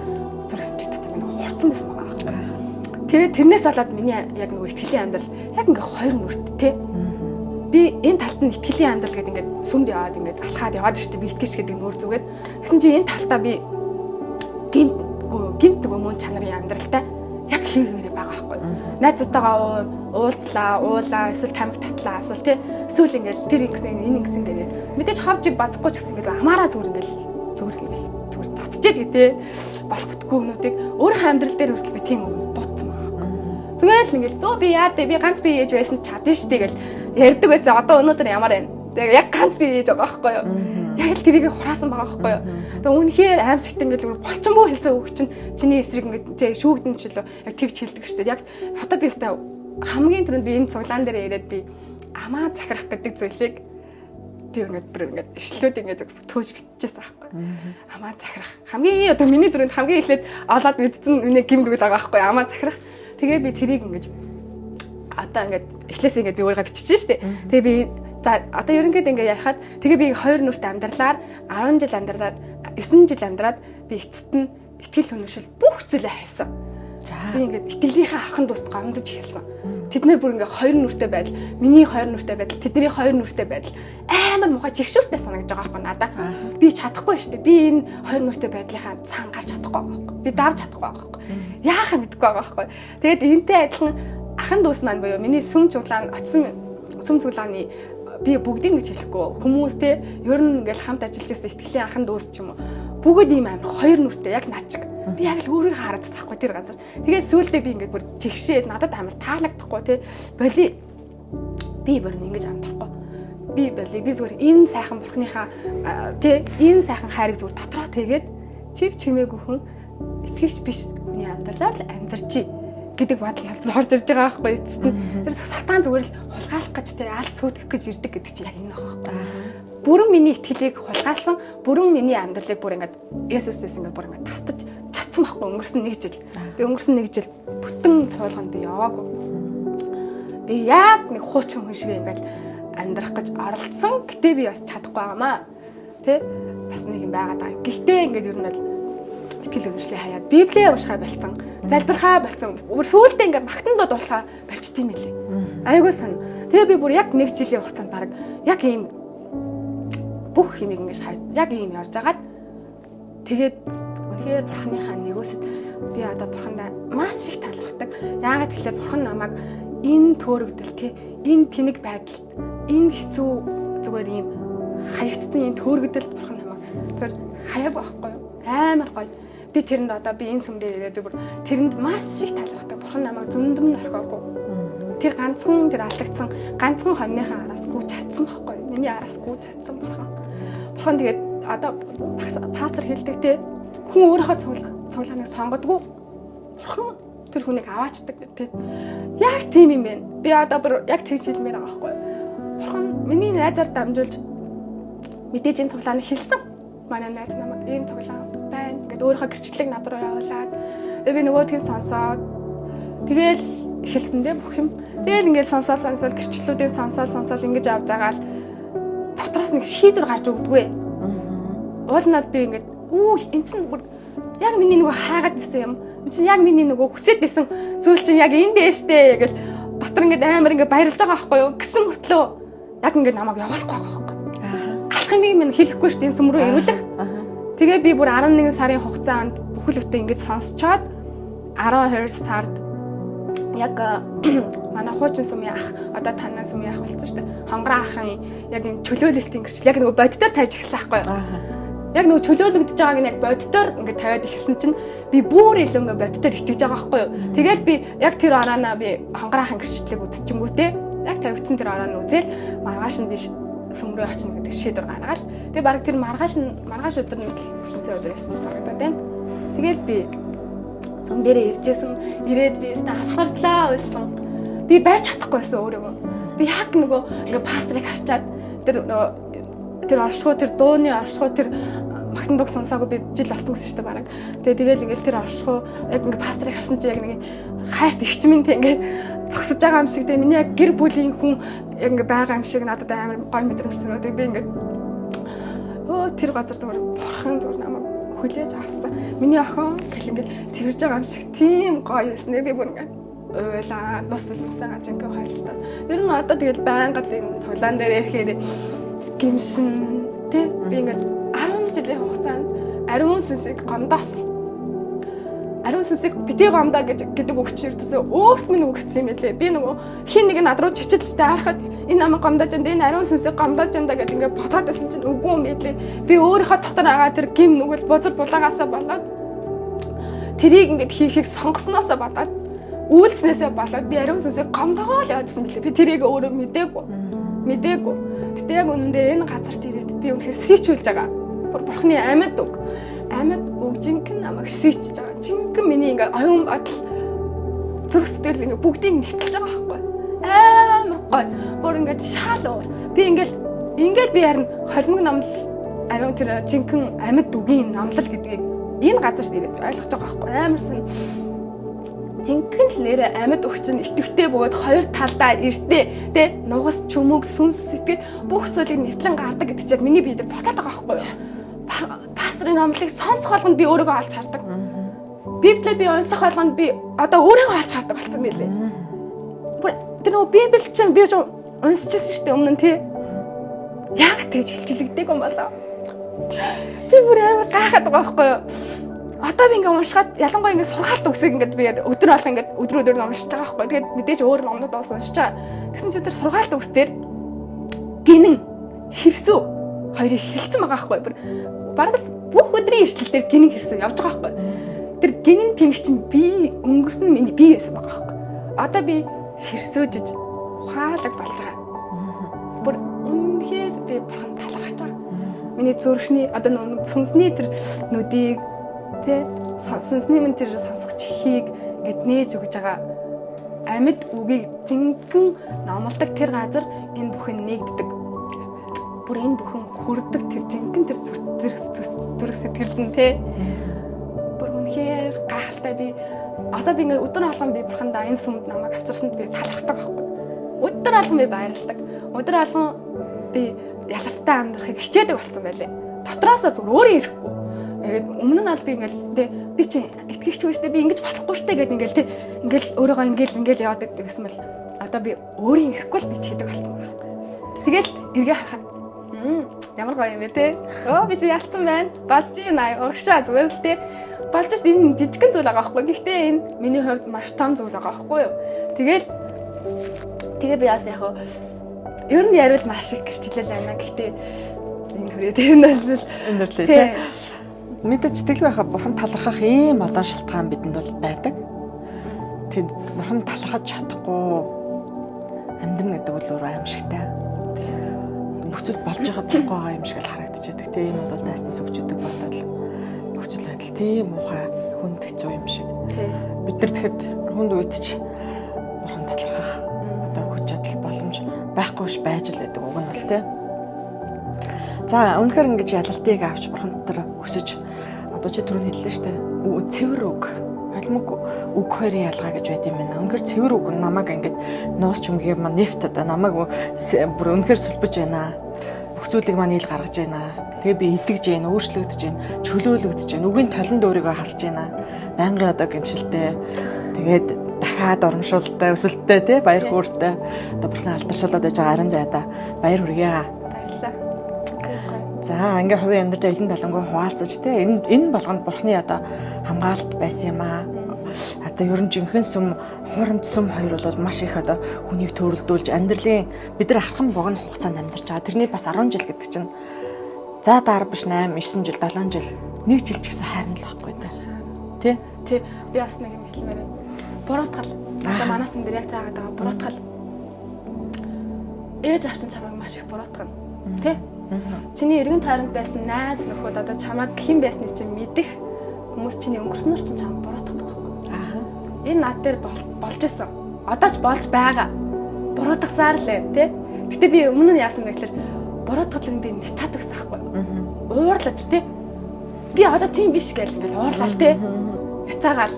зүрх сэтгэл дотор нэг хурцсан байсан байгаа байхгүй. Тэгээд тэрнээс болоод миний яг нөгөө итгэлийн амьдрал яг ингээ хоёр нүрт те. Би энэ талд нь итгэлийн амьдрал гэдэг ингээд сүмд яваад ингээд алхаад яваад штэ би итгэж гэдэг нүүр зүгээд. Тэгсэн чинь энэ талтаа би гимт нөгөө мөн чанарын амьдралтай яг хэв хэвээрээ байгаа байхгүй. Найзуудтайгаа уулзлаа, уулаа, эсвэл тамхи татлаа, эсвэл тий эсвэл ингээл тэр ингэсэн энэ ингэсэн гэдэг. Мэдээж хавж базахгүй ч гэсэн ингээд амаараа зүгээр ингээл зүгээр зүгээр цацчихэд гэ тий болох бүтггүй юмнуудыг өөрийнхөө амьдрал дээр хүртэл би тийм юм дутсан байгаа байхгүй. Зүгээр л ингээл дөө би яа дээ би ганц би ээж байсан чадна штэ гэл ярьдаг байсан. Одоо өнөөдөр ямар байна? Тэгээ яг ганц би ээж байгаа байхгүй юу? Яг л тэрийг хураасан байгаа байхгүй юу? Тэгээ үнэхээр аимшигт ингээл болчонгүй хэлсэн үг чинь чиний эсрэг ингээд тий шүүгдэн ч лөө яг тэгж хэлдэг штэ. Яг одоо би өстой хамгийн түрүүнд би энэ цуглаан дээр ирээд би амаа захирах гэдэг зүйлийг би ингээд бүр ингээд ишлүүд ингээд төөж биччихсэн байхгүй. Амаа захирах. Хамгийн одоо миний түрүүнд хамгийн эхлээд олоод мэдсэн миний гим нүгэл байгаа байхгүй. Амаа захирах. Тэгээ би тэрийг ингээд одоо ингээд эхлээс ингээд би өөрийгөө биччихэж штэ. Тэгээ би за одоо ерөнхийдөө ингээд ярихад тэгээ би хоёр нүрт амьдралаар 10 жил амьдраад 9 жил амьдраад би эцэст нь итгэл үнэмшил бүх зүйлээ хайсан. Би ингээд итгэлийнхээ ахын дууст гомдож эхэлсэн. Тэд нэр бүр ингээд хоёр нүртэй байдал, миний хоёр нүртэй байдал, тэдний хоёр нүртэй байдал амар муухай жигшүүртэй санагдаж байгаа байхгүй надаа. Би чадахгүй шүү дээ. Би энэ хоёр нүртэй байдлынхаа цаана гарч чадахгүй байгаа байхгүй. Би давж чадахгүй байгаа байхгүй. Яах юм мэдэхгүй байгаа байхгүй. Тэгээд энтэй адилхан ахын дүүс маань буюу миний сүм чуулган очсон сүм чуулганы би бүгдийг гэж хэлэхгүй хүмүүс те ер нь ингээл хамт ажиллаж байсан итгэлийн анхан дүүс ч юм уу бүгд ийм амар хоёр нүртэй яг над чиг би яг л өөрийгөө хараад тахгүй тэр газар. Тэгээд сүүлдээ би ингээд бүр жигшээд надад амар таалагдахгүй те боли би бүр ингэж амьдрахгүй би боли би зүгээр энэ сайхан бурхныхаа те энэ сайхан хайрыг зүгээр дотроо тэгээд чив чимээгүй хүн итгэгч биш хүний амьдралаар л амьдарчий гэдэг бодол надад орж ирж байгаа байхгүй эцэст нь. Тэр сатан зүгээр л хулгайлах гэж те алд сүйтгэх гэж ирдэг гэдэг чинь яг энэ байхгүй. Бүрэн миний итгэлийг хулгайлсан, бүрэн миний амьдралыг бүр ингээд Есүсээс ингээд бүр ингээд тастаж чадсан байхгүй өнгөрсөн нэг жил. Би өнгөрсөн нэг жил бүтэн цуулганд би яваагүй. Би яг нэг хуучин хүн шиг ингээд амьдрах гэж оролдсон. Гэтэ би бас чадахгүй байгаамаа. Тэ? Бас нэг юм байгаад байгаа. Гэхдээ ингээд ер нь бол итгэл үнэмшлийг хаяад Библийг уншихаа болцсон, залбирхаа болцсон. Бүр сүүлдээ ингээд магтан дууд болохоо болчт юм билээ. Айгуу сон. Тэгээ би бүр яг нэг жилийн хугацаанд баг яг ийм бүх юмыг ингээд харж яг ийм явж агаад тэгээд үнэхээр бурхныхаа нэгөөсөд би одоо бурхандаа маш их талархдаг. Яагаад гэвэл бурхан намайг энэ төөрөгдөл те энэ тэнэг байдалд энэ хэцүү зүгээр ийм хаягдсан энэ төөрөгдөлд бурхан намайг зүгээр хаяаг байхгүй юу? Амар гоё. Би тэрэнд одоо би энэ сүм дээр ирээд би бүр тэрэнд маш их талархдаг. Бурхан намайг зөндөм нь орхиогүй. Тэр ганцхан тэр алдагдсан ганцхан хоньныхаа араас гүйж чадсан байхгүй юу? Миний араас гүйж чадсан бурхан. Бурхан тэгээд одоо пастор хэлдэг те хүн өөрийнхөө цуглааныг сонгодгүй. Бурхан тэр хүнийг аваачдаг те. Яг тийм юм байна. Би одоо бүр яг тэгж хэлмээр байгаа байхгүй юу? Бурхан миний найзаар дамжуулж мэдээж энэ цуглааныг хэлсэн. Манай найз намайг ийм цуглаан байна гэд өөрийнхөө гэрчлэлийг над руу явуулаад тэгээ би нөгөөдгийг сонсоод тэгэл эхэлсэн дээ бүх юм. Тэгэл ингээд сонсоол гэрчлэлүүдийг сонсоол ингэж явж байгаа л дотроос нэг шийдвэр гарч өгдөггүй. Уул нь бол би ингээд эн чинь бүр яг миний нөгөө хайгаад исэн юм. Чи яг миний нөгөө хүсээд исэн зүйл чинь яг энд дээ штэ гэл дотор ингээд амар ингээд баярлж байгаа байхгүй юу? Гэсэн мөртлөө яг ингээд намайг явуулахгүй байгаа байхгүй. Алах юмыг минь хэлэхгүй штэ энэ сүм рүү ирүүлэх. Тэгээ би бүр 11 сарын хугацаанд бүхэл бүтэн ингээд сонсчоод 12 сард яг манай хуучин сүмийн ах одоо танай сүмийн ах болсон шүү дээ. Хонгороо ахын яг энэ чөлөөлөлтийн гэрчил яг нөгөө боддоор тавьж эхэлсэн байхгүй юу? Яг нөгөө чөлөөлөгдөж байгааг нь яг боддоор ингээд тавиад эхэлсэн чинь би бүр илүү ингээд боддоор итгэж байгаа байхгүй юу? Тэгэл би яг тэр орооноо би хонгороо ахын гэрчлэлийг үзчихэнгүүтээ яг тавигдсан тэр орооноо үзэл маргааш нь би сүм рүү очино гэдэг шийдвэр гаргаал. Тэгээ баг тэр маргааш өдөр нь шинэ өдөр ирсэн санагдаад байна. Тэгэл би сүм дээрээ иржсэн. Ирээд би өстө асгардлаа уйлсан. Би барьж чадахгүй байсан өөрийгөө. Би яг нөгөө ингээ пасторыг харчаад тэр нөгөө тэр оршихуй тэр дууны оршихуй тэр магтан дуг сонсоогүй би жил болсон гэсэн шүү дээ бараг. Тэгээ тэгэл ингээл тэр оршихуй яг ингээ пасторыг харсан чинь яг нэг хайрт ихчмэн тэ ингээ зогсож байгаа юм шиг тэ миний яг гэр бүлийн хүн яг ингээ байгаа юм шиг надад амар гоё мэдрэмж төрөө. Тэгээ би ингээ тэр газар зүгээр бурхан зүгээр намайг хүлээж авсан. Миний охин гэл ингээл тэрж байгаа юм шиг тийм гоё юмснэ би бүр ингээ уйлаа нус нусаа жинхэнэ хайлтаа. Ер нь одоо тэгэл байнга л энэ цуглаан дээр ирэхээр гимшин тий би ингээд 10 жилийн хугацаанд ариун сүнсийг гомдоосон. Ариун сүнсийг битгий гомдоо гэж гэдэг үг чинь ердөөсөө өөрт минь үгдсэн юм билээ. Би нөгөө хин нэг над руу чичилжтэй харахад энэ намайг гомдоож энэ энэ ариун сүнсийг гомдоож энэ гэж ингээд бодоод байсан чинь үгүй юм билээ. Би өөрийнхөө дотор байгаа тэр гим нүгэл бузар булаагаасаа болоод тэрийг ингээд хийхийг сонгосноосоо болоод үйлснээсээ болоод би ариун сүнсийг гомдоогоо л явуулсан билээ. Би тэрийг өөрөө мдээгүй. Гэтэ яг үнэндээ энэ газарт ирээд би үнэхээр сийчүүлж байгаа. Бурхны амьд үг. Амьд үг жинхэнэ намайг сийчж байгаа. Жинхэнэ миний ингээ оюун бодол зүрх сэтгэл ингээ бүгдийг нэвтэлж байгаа байхгүй. Амар гоё. Бүр ингээ шаал уур. Би ингээл би харин холимог номлол ариун тэр жинхэнэ амьд үгийн номлол гэдгийг энэ газарт ирээд ойлгож байгаа байхгүй. Амар сан жинхэнэ л нэрэ амьд үг чинь итгэвтэй бөгөөд хоёр талдаа эртээ тэ нугас чөмөг сүнс сэтгэл бүх зүйлийг нэвтлэн гардаг гэдэг чинь миний бие дээр ботоод байгаа байхгүй юу? Пасторын номлыг сонсох болгонд би өөрийгөө олж хардаг. Библийг би унших болгонд би одоо өөрийгөө олж хардаг болсон байлээ. Бүр тэр нөгөө Библи чинь би уншижсэн шүү дээ өмнө нь тий. Яагаад тэгж хилчилэгдээг юм болоо? Би бүр амар гайхаад байгаа байхгүй юу? Одоо би ингээ уншихад ялангуяа ингээ сургаалт үгсийг ингээд би өдөр болго ингээд өдөр өдөр нь уншиж байгаа байхгүй. Тэгээд мэдээж өөр номнууд бас уншиж байгаа. Тэгсэн чинь тэр сургаалт үгс дээр гинэн хэрсүү хоёрыг хилцэн байгаа байхгүй. Бүр бараг л бүх өдрийн ишлэл дээр гинэн хэрсүү явж байгаа байхгүй. Тэр гинэн тэнэг чинь би өнгөрсөн миний би байсан байгаа байхгүй. Одоо би хэрсүүжиж ухаалаг болж байгаа. Бүр үнэхээр би бурхан талархаж байгаа. Миний зүрхний одоо нөгөө сүнсний тэр нүдийг тэ сүнсний минь тэр сонсох чихийг ингээд нээж өгж байгаа амьд үгийг жинхэнэ номлодог тэр газар энэ бүхэн нэгддэг. Бүр энэ бүхэн хүрдэг тэр жинхэнэ тэр зүрх сэтгэлд нь тэ бүр үнэхээр гайхалтай. Би одоо би ингээд өдөр болгон би бурхандаа энэ сүмд намайг авчирсанд би талархдаг байхгүй. Өдөр болгон би баярлдаг. Өдөр болгон би ялалттай амьдрахыг хичээдэг болсон байлээ. Дотроосоо зүгээр өөрөө ирэхгүй. Тэгээд өмнө нь бол би ингээл тэ би чи итгэгчгүй штэ би ингэж болохгүй штэ гэд ингээл тэ ингээл өөрийгөө ингээл яваад байдаг гэсэн бол одоо би өөрийн ирэхгүй л би итгэдэг болсон байна. Тэгэл эргээ харахад ямар гоё юм бэ те. Өө би чи ялцсан байна. Болж байна. Урагшаа зүгээр л те. Болж ш энэ жижигхэн зүйл байгаа байхгүй. Гэхдээ энэ миний хувьд маш том зүйл байгаа байхгүй юу. Тэгэл тэгээ би бас яг ер нь яриул маш их гэрчлэл байна. Гэхдээ энэ хүрээ тэр нь бол өндөрлөө те. Мэдээж тэгэл байхаа бурхан талархах ийм олон шалтгаан бидэнд бол байдаг. Тэнд бурхан талархаж чадахгүй амьдрна гэдэг бол өөрөө аимшигтай. Бүх зүйл болж байгаа болохгүй байгаа юм шиг л харагдчихэдэг. Тэгээ энэ бол дайснаас өгч идэг бодол нөхцөл байдал тийм муухай хүнд хэцүү юм шиг. Бид нар тэгэхэд хүнд үед ч бурхан талархах одоо хүч чадал боломж байхгүй ш байж л байдаг уг нь бол тий. За үнэхээр ингэж ялалтыг авч бурхан дотор өсөж одоо чи түрүүн хэллээ шүү дээ. Цэвэр үг, холимог үг хоёрын ялгаа гэж байд юм байна. Үнэхээр цэвэр үг намайг ингэж нуус чүмгийг маань нефт одоо намайг бүр үнэхээр сүлбэж байна. Бүх Бүх зүйлийг маань ил гаргаж байна. Тэгээ би идэгж байна, өөрчлөгдөж байна, чөлөөлөгдөж байна. Үгийн толонд өөрийгөө харж байна. Байнгын одоо гимшилтэй. Тэгээд дахиад урамшуултай, өсөлттэй тий баяр хөөртэй. Одоо бурхан алдаршуулад байж байгаа ариун заяада баяр хүргье. Баярлалаа. За ингээ хувийн амьдралаа илэн талангүй хуваалцаж тий энэ болгонд бурхны одоо хамгаалалт байсан юм аа. Одоо ер нь жинхэнэ сүм, хуурамч сүм хоёр бол маш их одоо хүнийг төрөлдүүлж амьдралын бид нар хархан богино хугацаанд амьдарч байгаа. Тэрний бас 10 жил гэдэг чинь за дараа биш 8, 9 жил, 7 жил, 1 жил ч гэсэн хайрна л байхгүй да. Тий? Тий. Би бас нэг юм хэлмээр байна. Буруутгал. Одоо манай сүм дээр яг заагаад байгаа буруутгал. Ээж аав чинь чамайг маш их буруутгана. Тий? Чиний эргэн тойронд байсан найз нөхөд одоо чамайг хэн байсныг чинь мэдэх хүмүүс чиний өнгөрснөр чинь чамайг буруутгадаг байхгүй. Энэ над дээр болж исэн. Одоо ч болж байгаа. Буруутгасаар л байна, тий? Гэтэ би өмнө нь яасан бэ гэхээр буруутгалыг би няцаад өгсөн байхгүй. Уурлаж тий? Би одоо тийм биш гээл ингээл уурлал тий? Няцаагаал.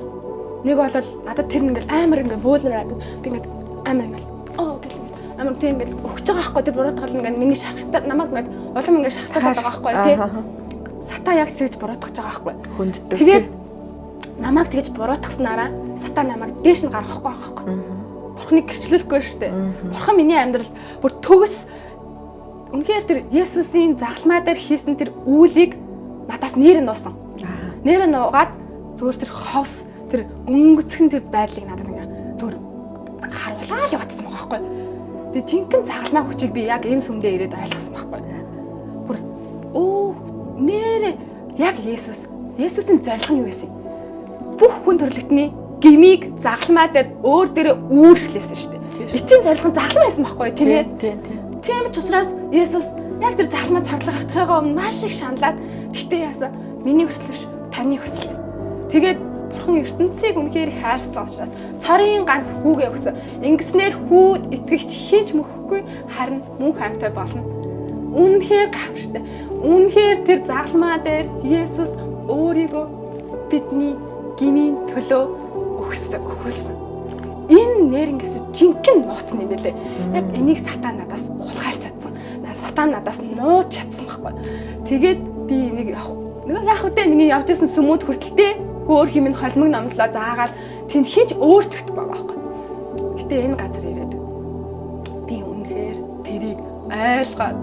Нэг бол надад тэр ингээл амар ингээл vulnerable би ингээд амар ингээл оо гэл ингээд амар тийм ингээл өгч байгаа байхгүй тэр буруутгал ингээд миний шархтаа намайг ингээд улам ингээд шархтаад байгаа байхгүй тий. Сатан яг тэгж буруутгаж байгаа байхгүй. Хүнддэг. Тэгээд намайг тэгж буруутгаснараа сатан намайг дээш нь гаргахгүй байгаа байхгүй. Бурхныг гэрчлүүлэхгүй шүү дээ. Бурхан миний амьдралд бүр төгс үнэхээр тэр Есүсийн загалмай дээр хийсэн тэр үйлийг надаас нэр нь нуусан. Нэр нь нуугаад зүгээр тэр ховс тэр өнгөцгөн тэр байдлыг надад ингээ зүгээр харуулаа л яваадсан байгаа байхгүй. Тэгээ жинхэнэ загалмай хүчийг би яг энэ сүмдээ ирээд ойлгосон байхгүй. Бүр нэрээ яг Есүсийн зорилго нь юу байсан юм? Бүх хүн төрлөختний гмийг загалмай дээр өөр дээрээ үүрхлээсэн шүү дээ. Эцсийн зорилго нь загалмай байсан байхгүй тийм ээ? Тийм тийм. Тийм ч учраас Есүс яг тэр загалмай цавдлахтайгаа өмнө маш их шаналаад тэгтээ яасан? Миний хүсэл биш, таны хүсэл. Тэгээд Бурхан ертөнцийг үнэхээр хайрсан учраас цорын ганц хүүгээ өгсөн. Ингэснээр хүүд итгэгч хинч мөхөхгүй харин мөнх амьтай болно. Үнэхээр гайхамшигтай. Үнэхээр тэр загалмай дээр Есүс өөрийгөө бидний гмийн төлөө өгсөн, өхүүлсэн. Энэ нэр ингэсэн жинхэнэ нууцсан юм билээ. Яг энийг сатан надаас хулгайлж чадсан. Сатан надаас нууж чадсан байхгүй. Тэгээд би энийг нөгөө яг үгүй миний явж исэн сүмүүд хүртэлтэй өөр хим нь холимог номлоо заагаал тэнд хинч өөрчлөгдөхгүй байгаа байхгүй. Гэтэ энэ газар ирээд би үнэхээр тэрийг ойлгоод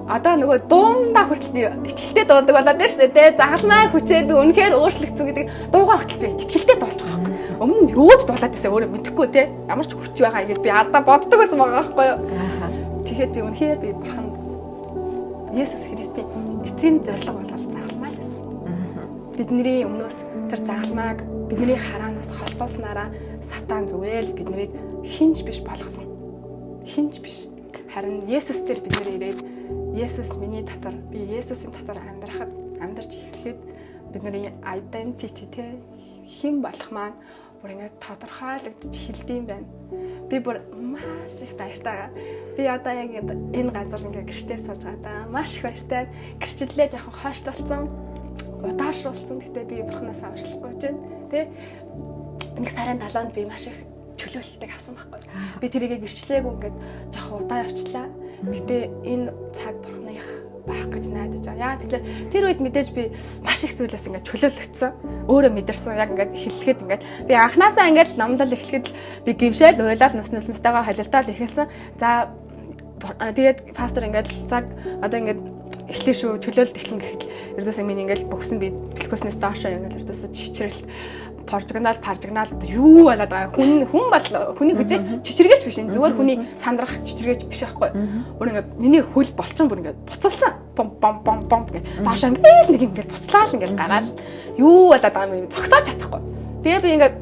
одоо нөгөө дундаа хүртэл итгэлтэй дуулдаг болоод байна шүү дээ. Загалмай хүчээр би үнэхээр өөрчлөгдсөн гэдэг дуугаа хүртэл би итгэлтэй дуулж байгаа байхгүй. Өмнө нь юу ч дуулаад байсан өөрөө мэдэхгүй те. Ямар ч хүч байгаа ингэж би ардаа боддог байсан байгаа байхгүй юу. Тэгэхэд би үнэхээр би Бурханд Есүс Христийн эцсийн зорилго бол загалмай л байсан. Бидний өмнөөс тэр загалмайг бидний хараанаас холдуулснараа сатан зүгээр л биднийг хинч биш болгосон. Хинч биш. Харин Есүс дээр бид нэр ирээд Есүс миний дотор, би Есүсийн дотор амьдрахад, амьдарч эхлэхэд бидний identity те хэн болох маань бүр ингээд тодорхойлогдож эхэлдэм байна. Би бүр маш их баяртай. Би одоо яг энэ газар ингээд гэртээ сууж байгаа даа. Маш их баяртай. Гэрчлэлээ жоохон хойшлуулсан, удаашруулсан. Гэтэ би бурхнаас уучлахгүй чинь тэ нэг сарын 7-нд би маш их чөлөөлөлтийг авсан байхгүй. Би тэрийг гэрчлээгүй ингээд жоохон удаа явчлаа. Гэтэ энэ цаг бурхных байх гэж найдаж байгаа. Яа тэгэхээр тэр үед мэдээж би маш их зүйлээс ингээд чөлөөлөгдсөн. Өөрөө мэдэрсэн. Яг ингээд эхлэхэд ингээд би анханасаа ингээд номлол эхлэхэд би гимшээл уйлал нус нулимстайгаа холилдоод эхэлсэн. За тэгээд пастор ингээд цаг одоо ингээд эхлэе шүү, чөлөөлөлт эхлэн гэхэд ердөөсөө миний ингээд бөгсөн би дэлхүүснээс доошоо ингээд ердөөсөө чичрэл поржигнал паржигнал юу болоод байгаа хүн бол хүний хүзээч чичиргээч биш, зүгээр хүний сандрах чичиргээч биш байхгүй. Бүр ингээд миний хөл болчин бүр ингээд буцалсан. Бом бом бом бом ингээд доошоо ингээд нэг ингээд буцлаа л ингээд гараал юу болоод байгаа юм зогсоож чадахгүй. Тэгээ би ингээд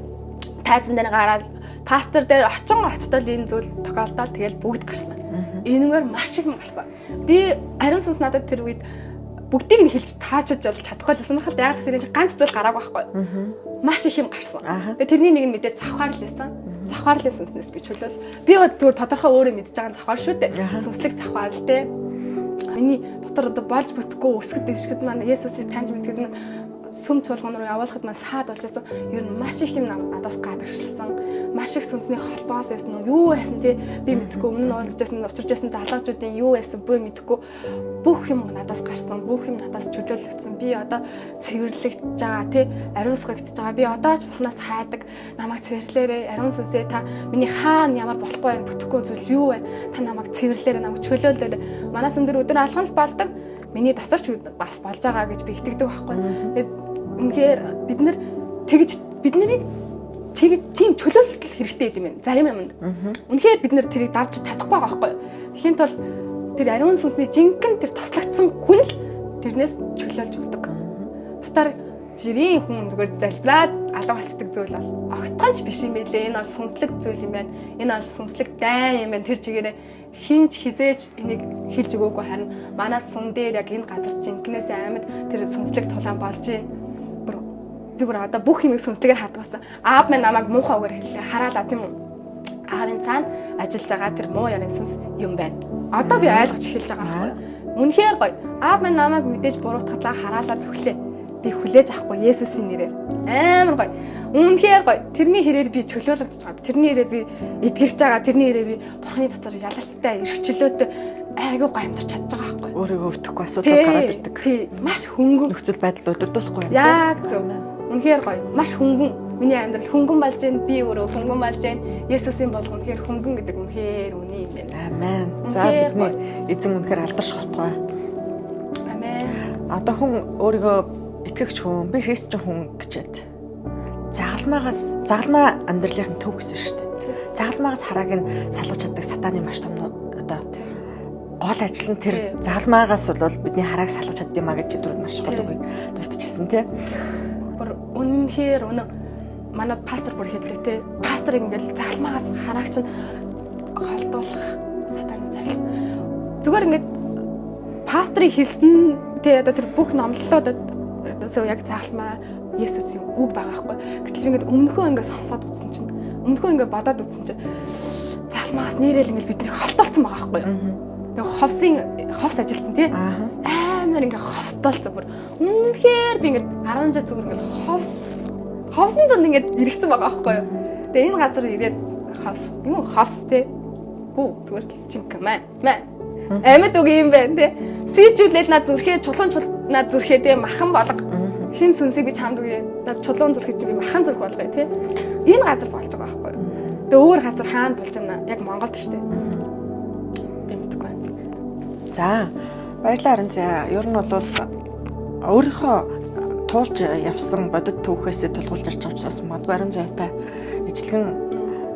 тайзан дээр гараад пастор дээр очин очтол энэ зүйл тохиолдоод тэгэл бүгд гарсан. Энэгээр маш их юм гарсан. Би ариун сүнс надад тэр үед бүгдийг нь хэлж таачаж бол чадахгүй л байсан хэл яг тэр ганц зүйл гараагүй байхгүй. Маш их юм гарсан. Тэгээ тэрний нэг нь мэдээ завхаар л байсан. Завхаарлын сүнснээс би чөлөөл. Би бол зүгээр тодорхой өөрөө мэдж байгаа завхаар шүү дээ. Сүнслэг завхаар л дээ. Миний дотор одоо болж бүтэхгүй өсгөд дэвшгэд маань Есүсийг таньж мэдгэд нь сүм чуулган руу явуулахад маань саад болж байсан. Ер нь маш их юм надаас гадагшилсан. Маш их сүнсний холбоос байсан уу? Юу байсан те би мэдэхгүй. Өмнө нь уулзж байсан, учирч байсан залуучуудын юу байсан бэ мэдэхгүй. Бүх юм надаас гарсан, бүх юм надаас чөлөөлөгдсөн. Би одоо цэвэрлэгдэж байгаа те, ариусгагдж байгаа. Би одоо ч Бурханаас хайдаг. Намайг цэвэрлээрэй, ариун сүнсээ та миний хаана ямар болохгүй байна, бүтэхгүй зүйл юу байна? Та намайг цэвэрлээрэй, намайг чөлөөлөөрэй. Манай сүм дээр өдөр алган л болдог. Миний дотор ч бас болж байгаа гэж би итгэдэг байхгүй. Тэгээд үнэхээр бид нар тэгж биднийг тэг тийм чөлөөлөлт хэрэгтэй юм байна. Зарим юмд. Үнэхээр бид нар тэрийг давж чадахгүй байгаа байхгүй. Тэгэхийн тулд тэр ариун сүнсний жинхэнэ тэр тослогдсон хүн л тэрнээс чөлөөлж өгдөг. Бусдаар жирийн хүн зүгээр залбираад алга болчдөг зүйл бол огтхон ч биш юм байлээ. Энэ бол сүнслэг зүйл юм байна. Энэ бол сүнслэг дайн юм байна. Тэр чигээрээ хинч хизээч энийг хэлж өгөөгүй, харин манай сүм дээр яг энэ газар жинкнээс амьд тэр сүнслэг тулаан болж байна. Би бүр одоо бүх юмыг сүнслэгээр хардаг болсон. Аав минь намайг муухай үгээр хэллээ. Хараалаа тийм үү? Аавын цаана ажиллаж байгаа тэр муу ёрын сүнс юм байна. Одоо би ойлгож эхэлж байгаа байхгүй. Үнэхээр гоё. Аав минь намайг мэдээж буруутгалаа, хараалаа зүхлээ. Би хүлээж авахгүй Есүсийн нэрээр. Амар гоё. Үнэхээр гоё. Тэрний хэрээр би чөлөөлөгдөж байгаа. Тэрний хэрээр би эдгэрч байгаа. Тэрний хэрээр би Бурхны дотор ялалттай, эрх чөлөөтэй айгүй гоё амьдарч чадж байгаа байхгүй. Өөрийгөө өвдөхгүй асуудлаас гараад ирдэг. Тий. Маш хөнгөн нөхцөл байдалд удирдуулахгүй юм. Яг зөв. Үнэхээр гоё. Маш хөнгөн. Миний амьдрал хөнгөн болж байна. Би өөрөө хөнгөн болж байна. Есүсийн болго үнэхээр хөнгөн гэдэг үнэхээр үнэ юм байна. Амен. За бидний эзэн үнэхээр алдарш болтугай. Амен. Одоо хүн өөрийгөө итгэгч хүн, би христчин хүн гэчээд загалмаагаас, загалмаа амьдралын төв гэсэн шүү дээ. Загалмаагаас харааг нь салгаж чаддаг сатаны маш том одоо гол ажил нь тэр загалмаагаас бол бидний харааг салгаж чадд юм а гэж түр маш гол үгийг дурдчихсан тий. Бүр үнэнхээр үнэ манай пастор бүр хэллээ тий. Пасторыг ингээл загалмаагаас харааг чинь холдуулах сатаны зорилго. Зүгээр ингээд пасторыг хэлсэн тий, одоо тэр бүх номлолуудад өсөө яг загалмаа Есүсийн үг байгаа байхгүй. Гэтэл ингээд өмнөхөө ингээд сонсоод үзсэн чинь, өмнөхөө ингээд бодоод үзсэн чинь загалмаагаас нэрэл ингээд биднийг холдуулсан байгаа байхгүй. Тэгээ ховсын ховс ажилтсан тий. Амар ингээд ховсдолцсон бүр. Үнэхээр би ингээд 10 жил зүгээр ингээд ховсон зунд ингээд эргэсэн байгаа байхгүй юу. Тэгээ энэ газар ирээд ховс юм ховс тий. Гүү зүгээр л жинхэнэ маа. Амьд үг юм байна тий. Сийчүүлээд над зүрхээ чулуун над зүрхээ тий махан болго. Шин сүнсийг би чамд өгье. Над чулуун зүрхээ чи би махан зүрх болгоё тий. Энэ газар болж байгаа байхгүй юу. Тэгээ өөр газар хаана болж байна? Яг Монголд шүү дээ. Би мэдэхгүй байна. За баярлалаа Аранзаа. Ер нь бол өөрийнхөө туулж явсан бодит түүхээсээ тулгуулж ярьж байгаа учраас магадгүй Аранзаатай ижлэгэн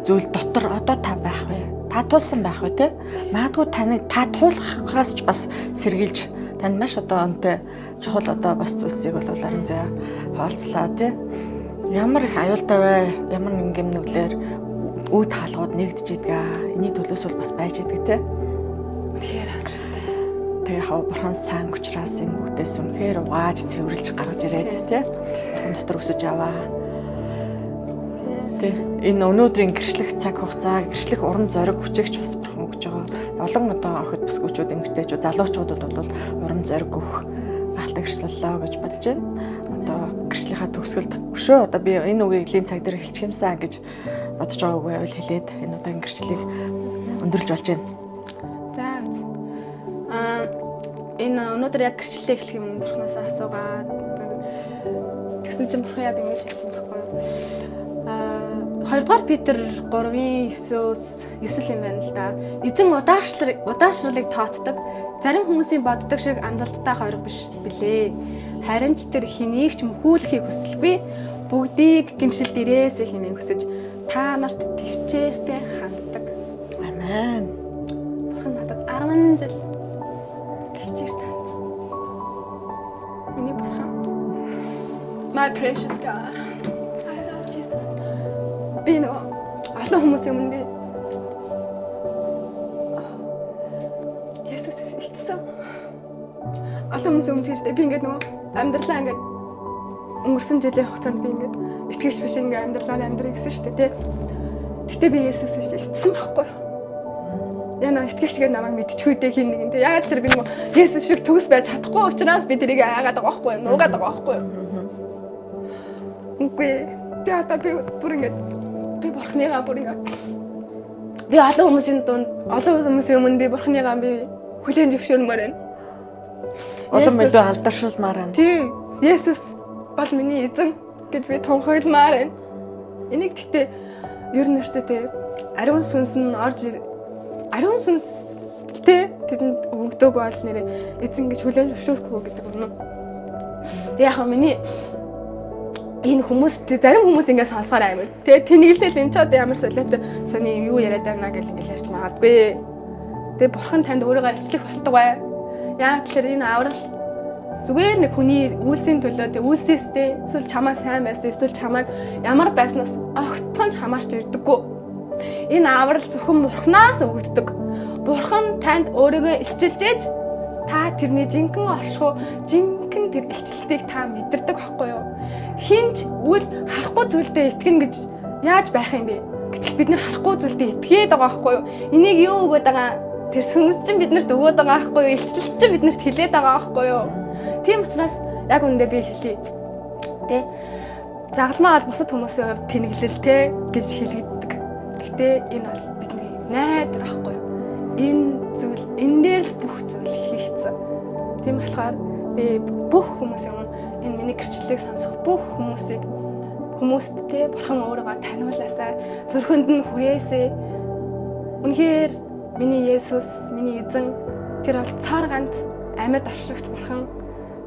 зүйл дотор одоо та байх вэ? Та туулсан байх вэ те? Магадгүй таны та туулахаас ч бас сэргийлж танд маш одоо өнтэй чухал одоо бас зүйлсийг бол Аранзаа хаалцлаа те. Ямар их аюултай вэ? Ямар нэгэн гэм нүглэр үүд хаалгууд нэгдэж идэг. Эний төлөөс бол бас байж идэг те. Тэгэхээр амжилттай. Тэгээ хав бурхан сайн учраас энэ бүгдээс үнэхээр угааж цэвэрлж гаргаж ирээд те. Бурхан дотор өсөж яваа. Тэ энэ өнөөдрийн гэрчлэх цаг хугацаа, гэрчлэх урам зориг хүчигч бас бурхан өгч байгаа. Олон одоо охид бүсгүүчүүд, эмэгтэйчүүд, залуучуудад бол урам зориг өгөх гахалтай гэрчлэлээ гэж бодож байна. Одоо гэрчлэлийнхаа төгсгөлд өшөө одоо би энэ үгийг лийн цаг дээр хэлчих юмсан гэж бодож байгаа үг байвал хэлээд энэ удаагийн гэрчлэлийг өндөрлж болж байна. За энэ өнөөдөр яг гэрчлэлээ эхлэх юм бурханаас асуугаад тэгсэн чинь бурхан яг ингэж хэлсэн байхгүй юу? 2 дугаар Петр 3:9-өөс 9 юм байна л да. Эзэн удаашрлыг тооцдог. Зарим хүмүүсийн боддог шиг амлалттай хориг биш билээ. Харин ч тэр хэнийг ч мөхүүлэхийг хүсэлгүй. Бүгдийг гимшилд ирээсэй хэмээн хүсэж та нарт төвчээртэй ханддаг. Амен. Бурхан надад 10 жил төвчээртэй хандсан. Миний бурхан. My precious God. I love Jesus. Би нөгөө олон хүмүүсийн өмнө би Есүсээс итсэн. Олон хүмүүсийн өмнө ч би ингээд нөгөө амьдралаа ингээд өнгөрсөн жилийн хугацаанд би ингээд итгэгч биш ингээд амьдралаа амьдрыг гэсэн шүү дээ, тий. Гэтэ би Есүсээс итсэн байхгүй юу? Яна итгэгч гэдэг намайг мэдчихгүй дээ хин нэгэн тий. Яагаад тэр би нөгөө Есүс шиг төгс байж чадахгүй учраас би тэрийг айгаад байгаа байхгүй юу? Нуугаад байгаа байхгүй юу? Үгүй. Би одоо би бүр ингээд би бурхныгаа бүр ингээд би олон хүмүүсийн дунд, олон хүмүүсийн өмнө би бурхныгаа би хүлээн зөвшөөрмөр байна. Улам илүү алдаршуулмаар байна. Тий. Есүс бол миний эзэн гэж би тунхагламаар байна. Энийг гэхдээ ер нь өөртөө те ариун сүнс нь орж, ариун сүнстэй тэдэнд өгдөг бол нэрээ эзэн гэж хүлээн зөвшөөрөхгүй гэдэг үнэн. Тэг яг миний энэ хүмүүс, зарим хүмүүс ингэ сонсохоор амар тэ тэнэглэл энэ ч одоо ямар солиотой сони юм юу яриад байна гэл ингэ ярьж магадгүй. Тэгээ бурхан танд өөрийгөө илчлэх болтугай. Яг тэгэхээр энэ аврал зүгээр нэг хүний үйлсийн төлөө, тэ үйлсээстэй эсвэл чамаа сайн байсан, эсвэл чамайг ямар байснаас огтхон ч хамаарч ирдэггүй. Энэ аврал зөвхөн бурхнаас өгөгддөг. Бурхан танд өөрийгөө илчилж ээж та тэрний жинхэнэ оршихуй, жинхэнэ тэр илчлэлтийг та мэдэрдэг байхгүй юу? Хинч үл харахгүй зүйлдээ итгэнэ гэж яаж байх юм бэ? Гэтэл бид нар харахгүй зүйлдээ итгээд байгаа байхгүй юу? Энийг юу өгöd байгаа? Тэр сүнс чинь биднэрт өгöd байгаа байхгүй юу? Илчлэлт чинь биднэрт хэлээд байгаа байхгүй юу? Тийм учраас яг үндэ би хэлье. Тэ? Загалмаа бол бусад хүмүүсийн хувьд тэнэглэл тэ гэж хэлэгддэг. Гэтэ энэ бол бидний найдар байхгүй юу? Энэ зүйл, энэ дээр л бүх зүйл хийгдсэн. Тийм болохоор би бүх хүмүүсийн өмнө энэ миний гэрчлэлийг сонсох бүх хүмүүсийг хүмүүст те бурхан өөрийгөө таниулаасай, зүрхэнд нь хүрээсэй. Үнэхээр миний Есүс, миний эзэн тэр бол цаар ганц амьд оршигч бурхан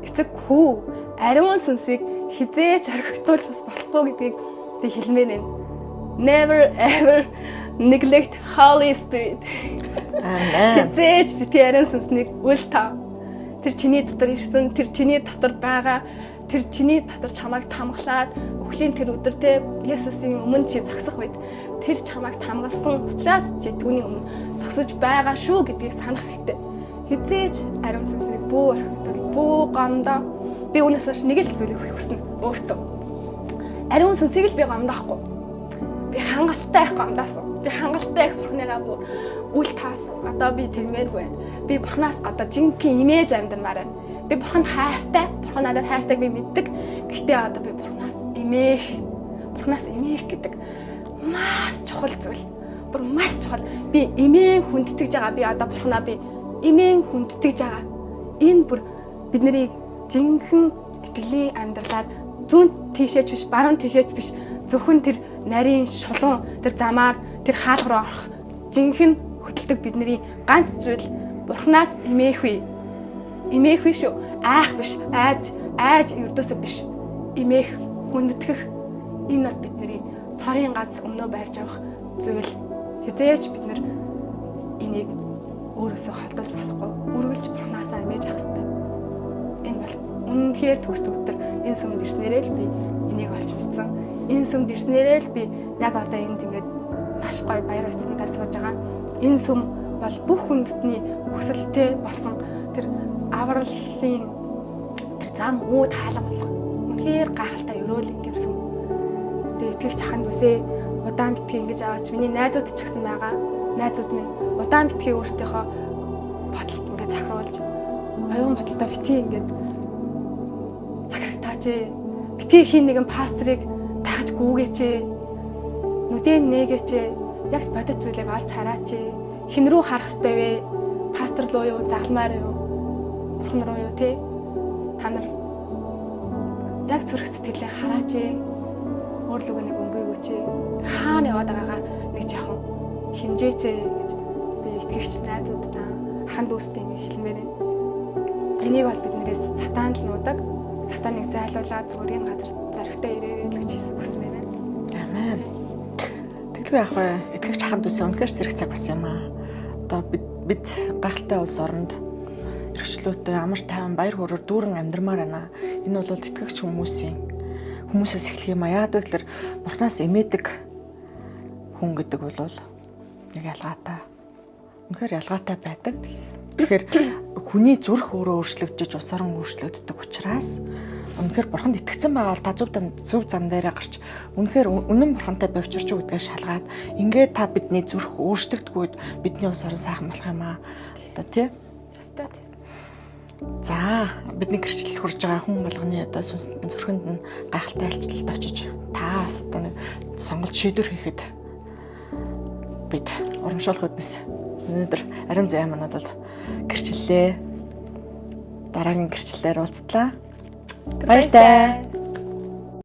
эцэг хүү ариун сүнсийг хизээч орхигдуулж бас болохгүй гэдгийг би хэлмээр байна. Never ever neglect Holy Spirit. Амен. Хизээч битгий ариун сүнснийг үл тав. Тэр чиний дотор ирсэн, тэр чиний дотор байгаа, тэр чиний дотор чамайг тамгалаад үхлийн тэр өдөр те Есүсийн өмнө чи зогсох үед тэр чамайг тамгалсан учраас чи түүний өмнө зогсож байгаа шүү гэдгийг санах хэрэгтэй. Хизээч ариун сүнснийг бүү орхигдвол, бүү гомдоо. Би үүнээс хойш нэг л зүйлийг хүснэ өөртөө. Ариун сүнсийг л би гомдоохгүй. Би хангалттай их гомдоосон. Би хангалттай их бурхныгаа бүр үл таасан. Одоо би тэгмээргүй байна. Би бурхнаас одоо жинхэнэ имэж амьдрмаар байна. Би бурханд хайртай. Бурхан надад хайртайг би мэддэг. Гэхдээ одоо би бурхнаас имээх, бурхнаас имээх гэдэг маш чухал зүйл. Бүр маш чухал. Би имээн хүндэтгэж байгаа. Би одоо бурхнаа би имээн хүндэтгэж байгаа. Энэ бүр бидний жинхэнэ итгэлийн амьдралаар зүүн тийшээч биш, баруун тийшээч биш, зөвхөн тэр нарийн шулуун тэр замаар тэр хаалга руу орох жинхэнэ хөтэлдэг бидний ганц зүйл бурхнаас имээх үе. Имээх биш шүү. Айх биш, айж, айж ердөөсөө биш. Имээх, хүндэтгэх энэ бол бидний цорын ганц өмнөө байрж авах зүйл. Хизээч бид нар энийг өөрөөсөө холдуулж болохгүй. Үргэлж бурхнаасаа имэж авах хэрэгтэй. Энэ бол үнэнхээр төгс төгтөр энэ сүмд ирснээрээ л би энийг олж мэдсэн. Энэ сүмд ирснээрээ л би яг одоо энд ингээд маш гоё баяр баясгалантай сууж байгаа. Энэ сүм бол бүх хүндний хүсэлтэй болсон тэр авралын тэр зам үүд хаалга болох. Үнэхээр гайхалтай өрөөл юм сүм. Тэгээ итгэгч ахын дүүсээ удаан битгий ингэж аваач. Миний найзууд ч гэсэн байгаа. Найзууд минь удаан битгий өөрсдийнхөө бодолд ингээд захируулж оюун бодолдоо битгий ингээд захирагтаач. Битгий хин нэгэн пастрыг тагаж гүүгээч. Нүдэн нээгээч. Яг бодит зүйлийг олж хараач. Хэн рүү харах ёстой вэ? Пастор руу юу, загалмаар юу? Бурхан руу юу те? Та нар яг зүрх сэтгэлээ хараач. Өөр лүг нэг өнгөйгөөч. Хаана яваад байгаагаа нэг жоохон хэмжээч гэж би итгэгч найзуудтай ахан дүүстэй ингэ хэлмээр байна. Энийг бол биднээс сатан л нуудаг. Сатаныг зайлуулаад зүгээр энэ газар зоригтой ирээрэй л гэж хүсмээр байна. Амен. Тэгэлгүй яах вэ? Итгэгч ахан дүүсээ үнэхээр сэрэг цаг болсон юм аа. Одоо бид гайхалтай улс оронд эрхчлөөтэй амар тайван баяр хөөрөөр дүүрэн амьдрмаар байна. Энэ бол итгэгч хүмүүсээс эхлэх юм аа. Яагаад гэвэл бурхнаас эмээдэг хүн гэдэг бол нэг ялгаатай. Үнэхээр ялгаатай байдаг. Тэгэхээр хүний зүрх өөрөө өөрчлөгдөж, улс орон өөрчлөгддөг учраас үнэхээр бурханд итгэцэн байгаа бол та зөв зам дээрээ гарч үнэхээр үнэн бурхантай бовчирч гэдгээ шалгаад ингээд та бидний зүрх өөрчлөгдгүйд бидний улс орон сайхан болох юм аа. Одоо тий. Ёстой тий. За, бидний гэрчлэл хүрж байгаа хүн болгоны одоо сүнсэнд нь, зүрхэнд нь гайхалтай альчлалд очиж та бас одоо нэг сонголт шийдвэр хийхэд бид урамшуулах үднэс өнөөдөр ариун заяа манад бол гэрчлэлээ. Дараагийн гэрчлэлээр уулзтлаа. Баяртай.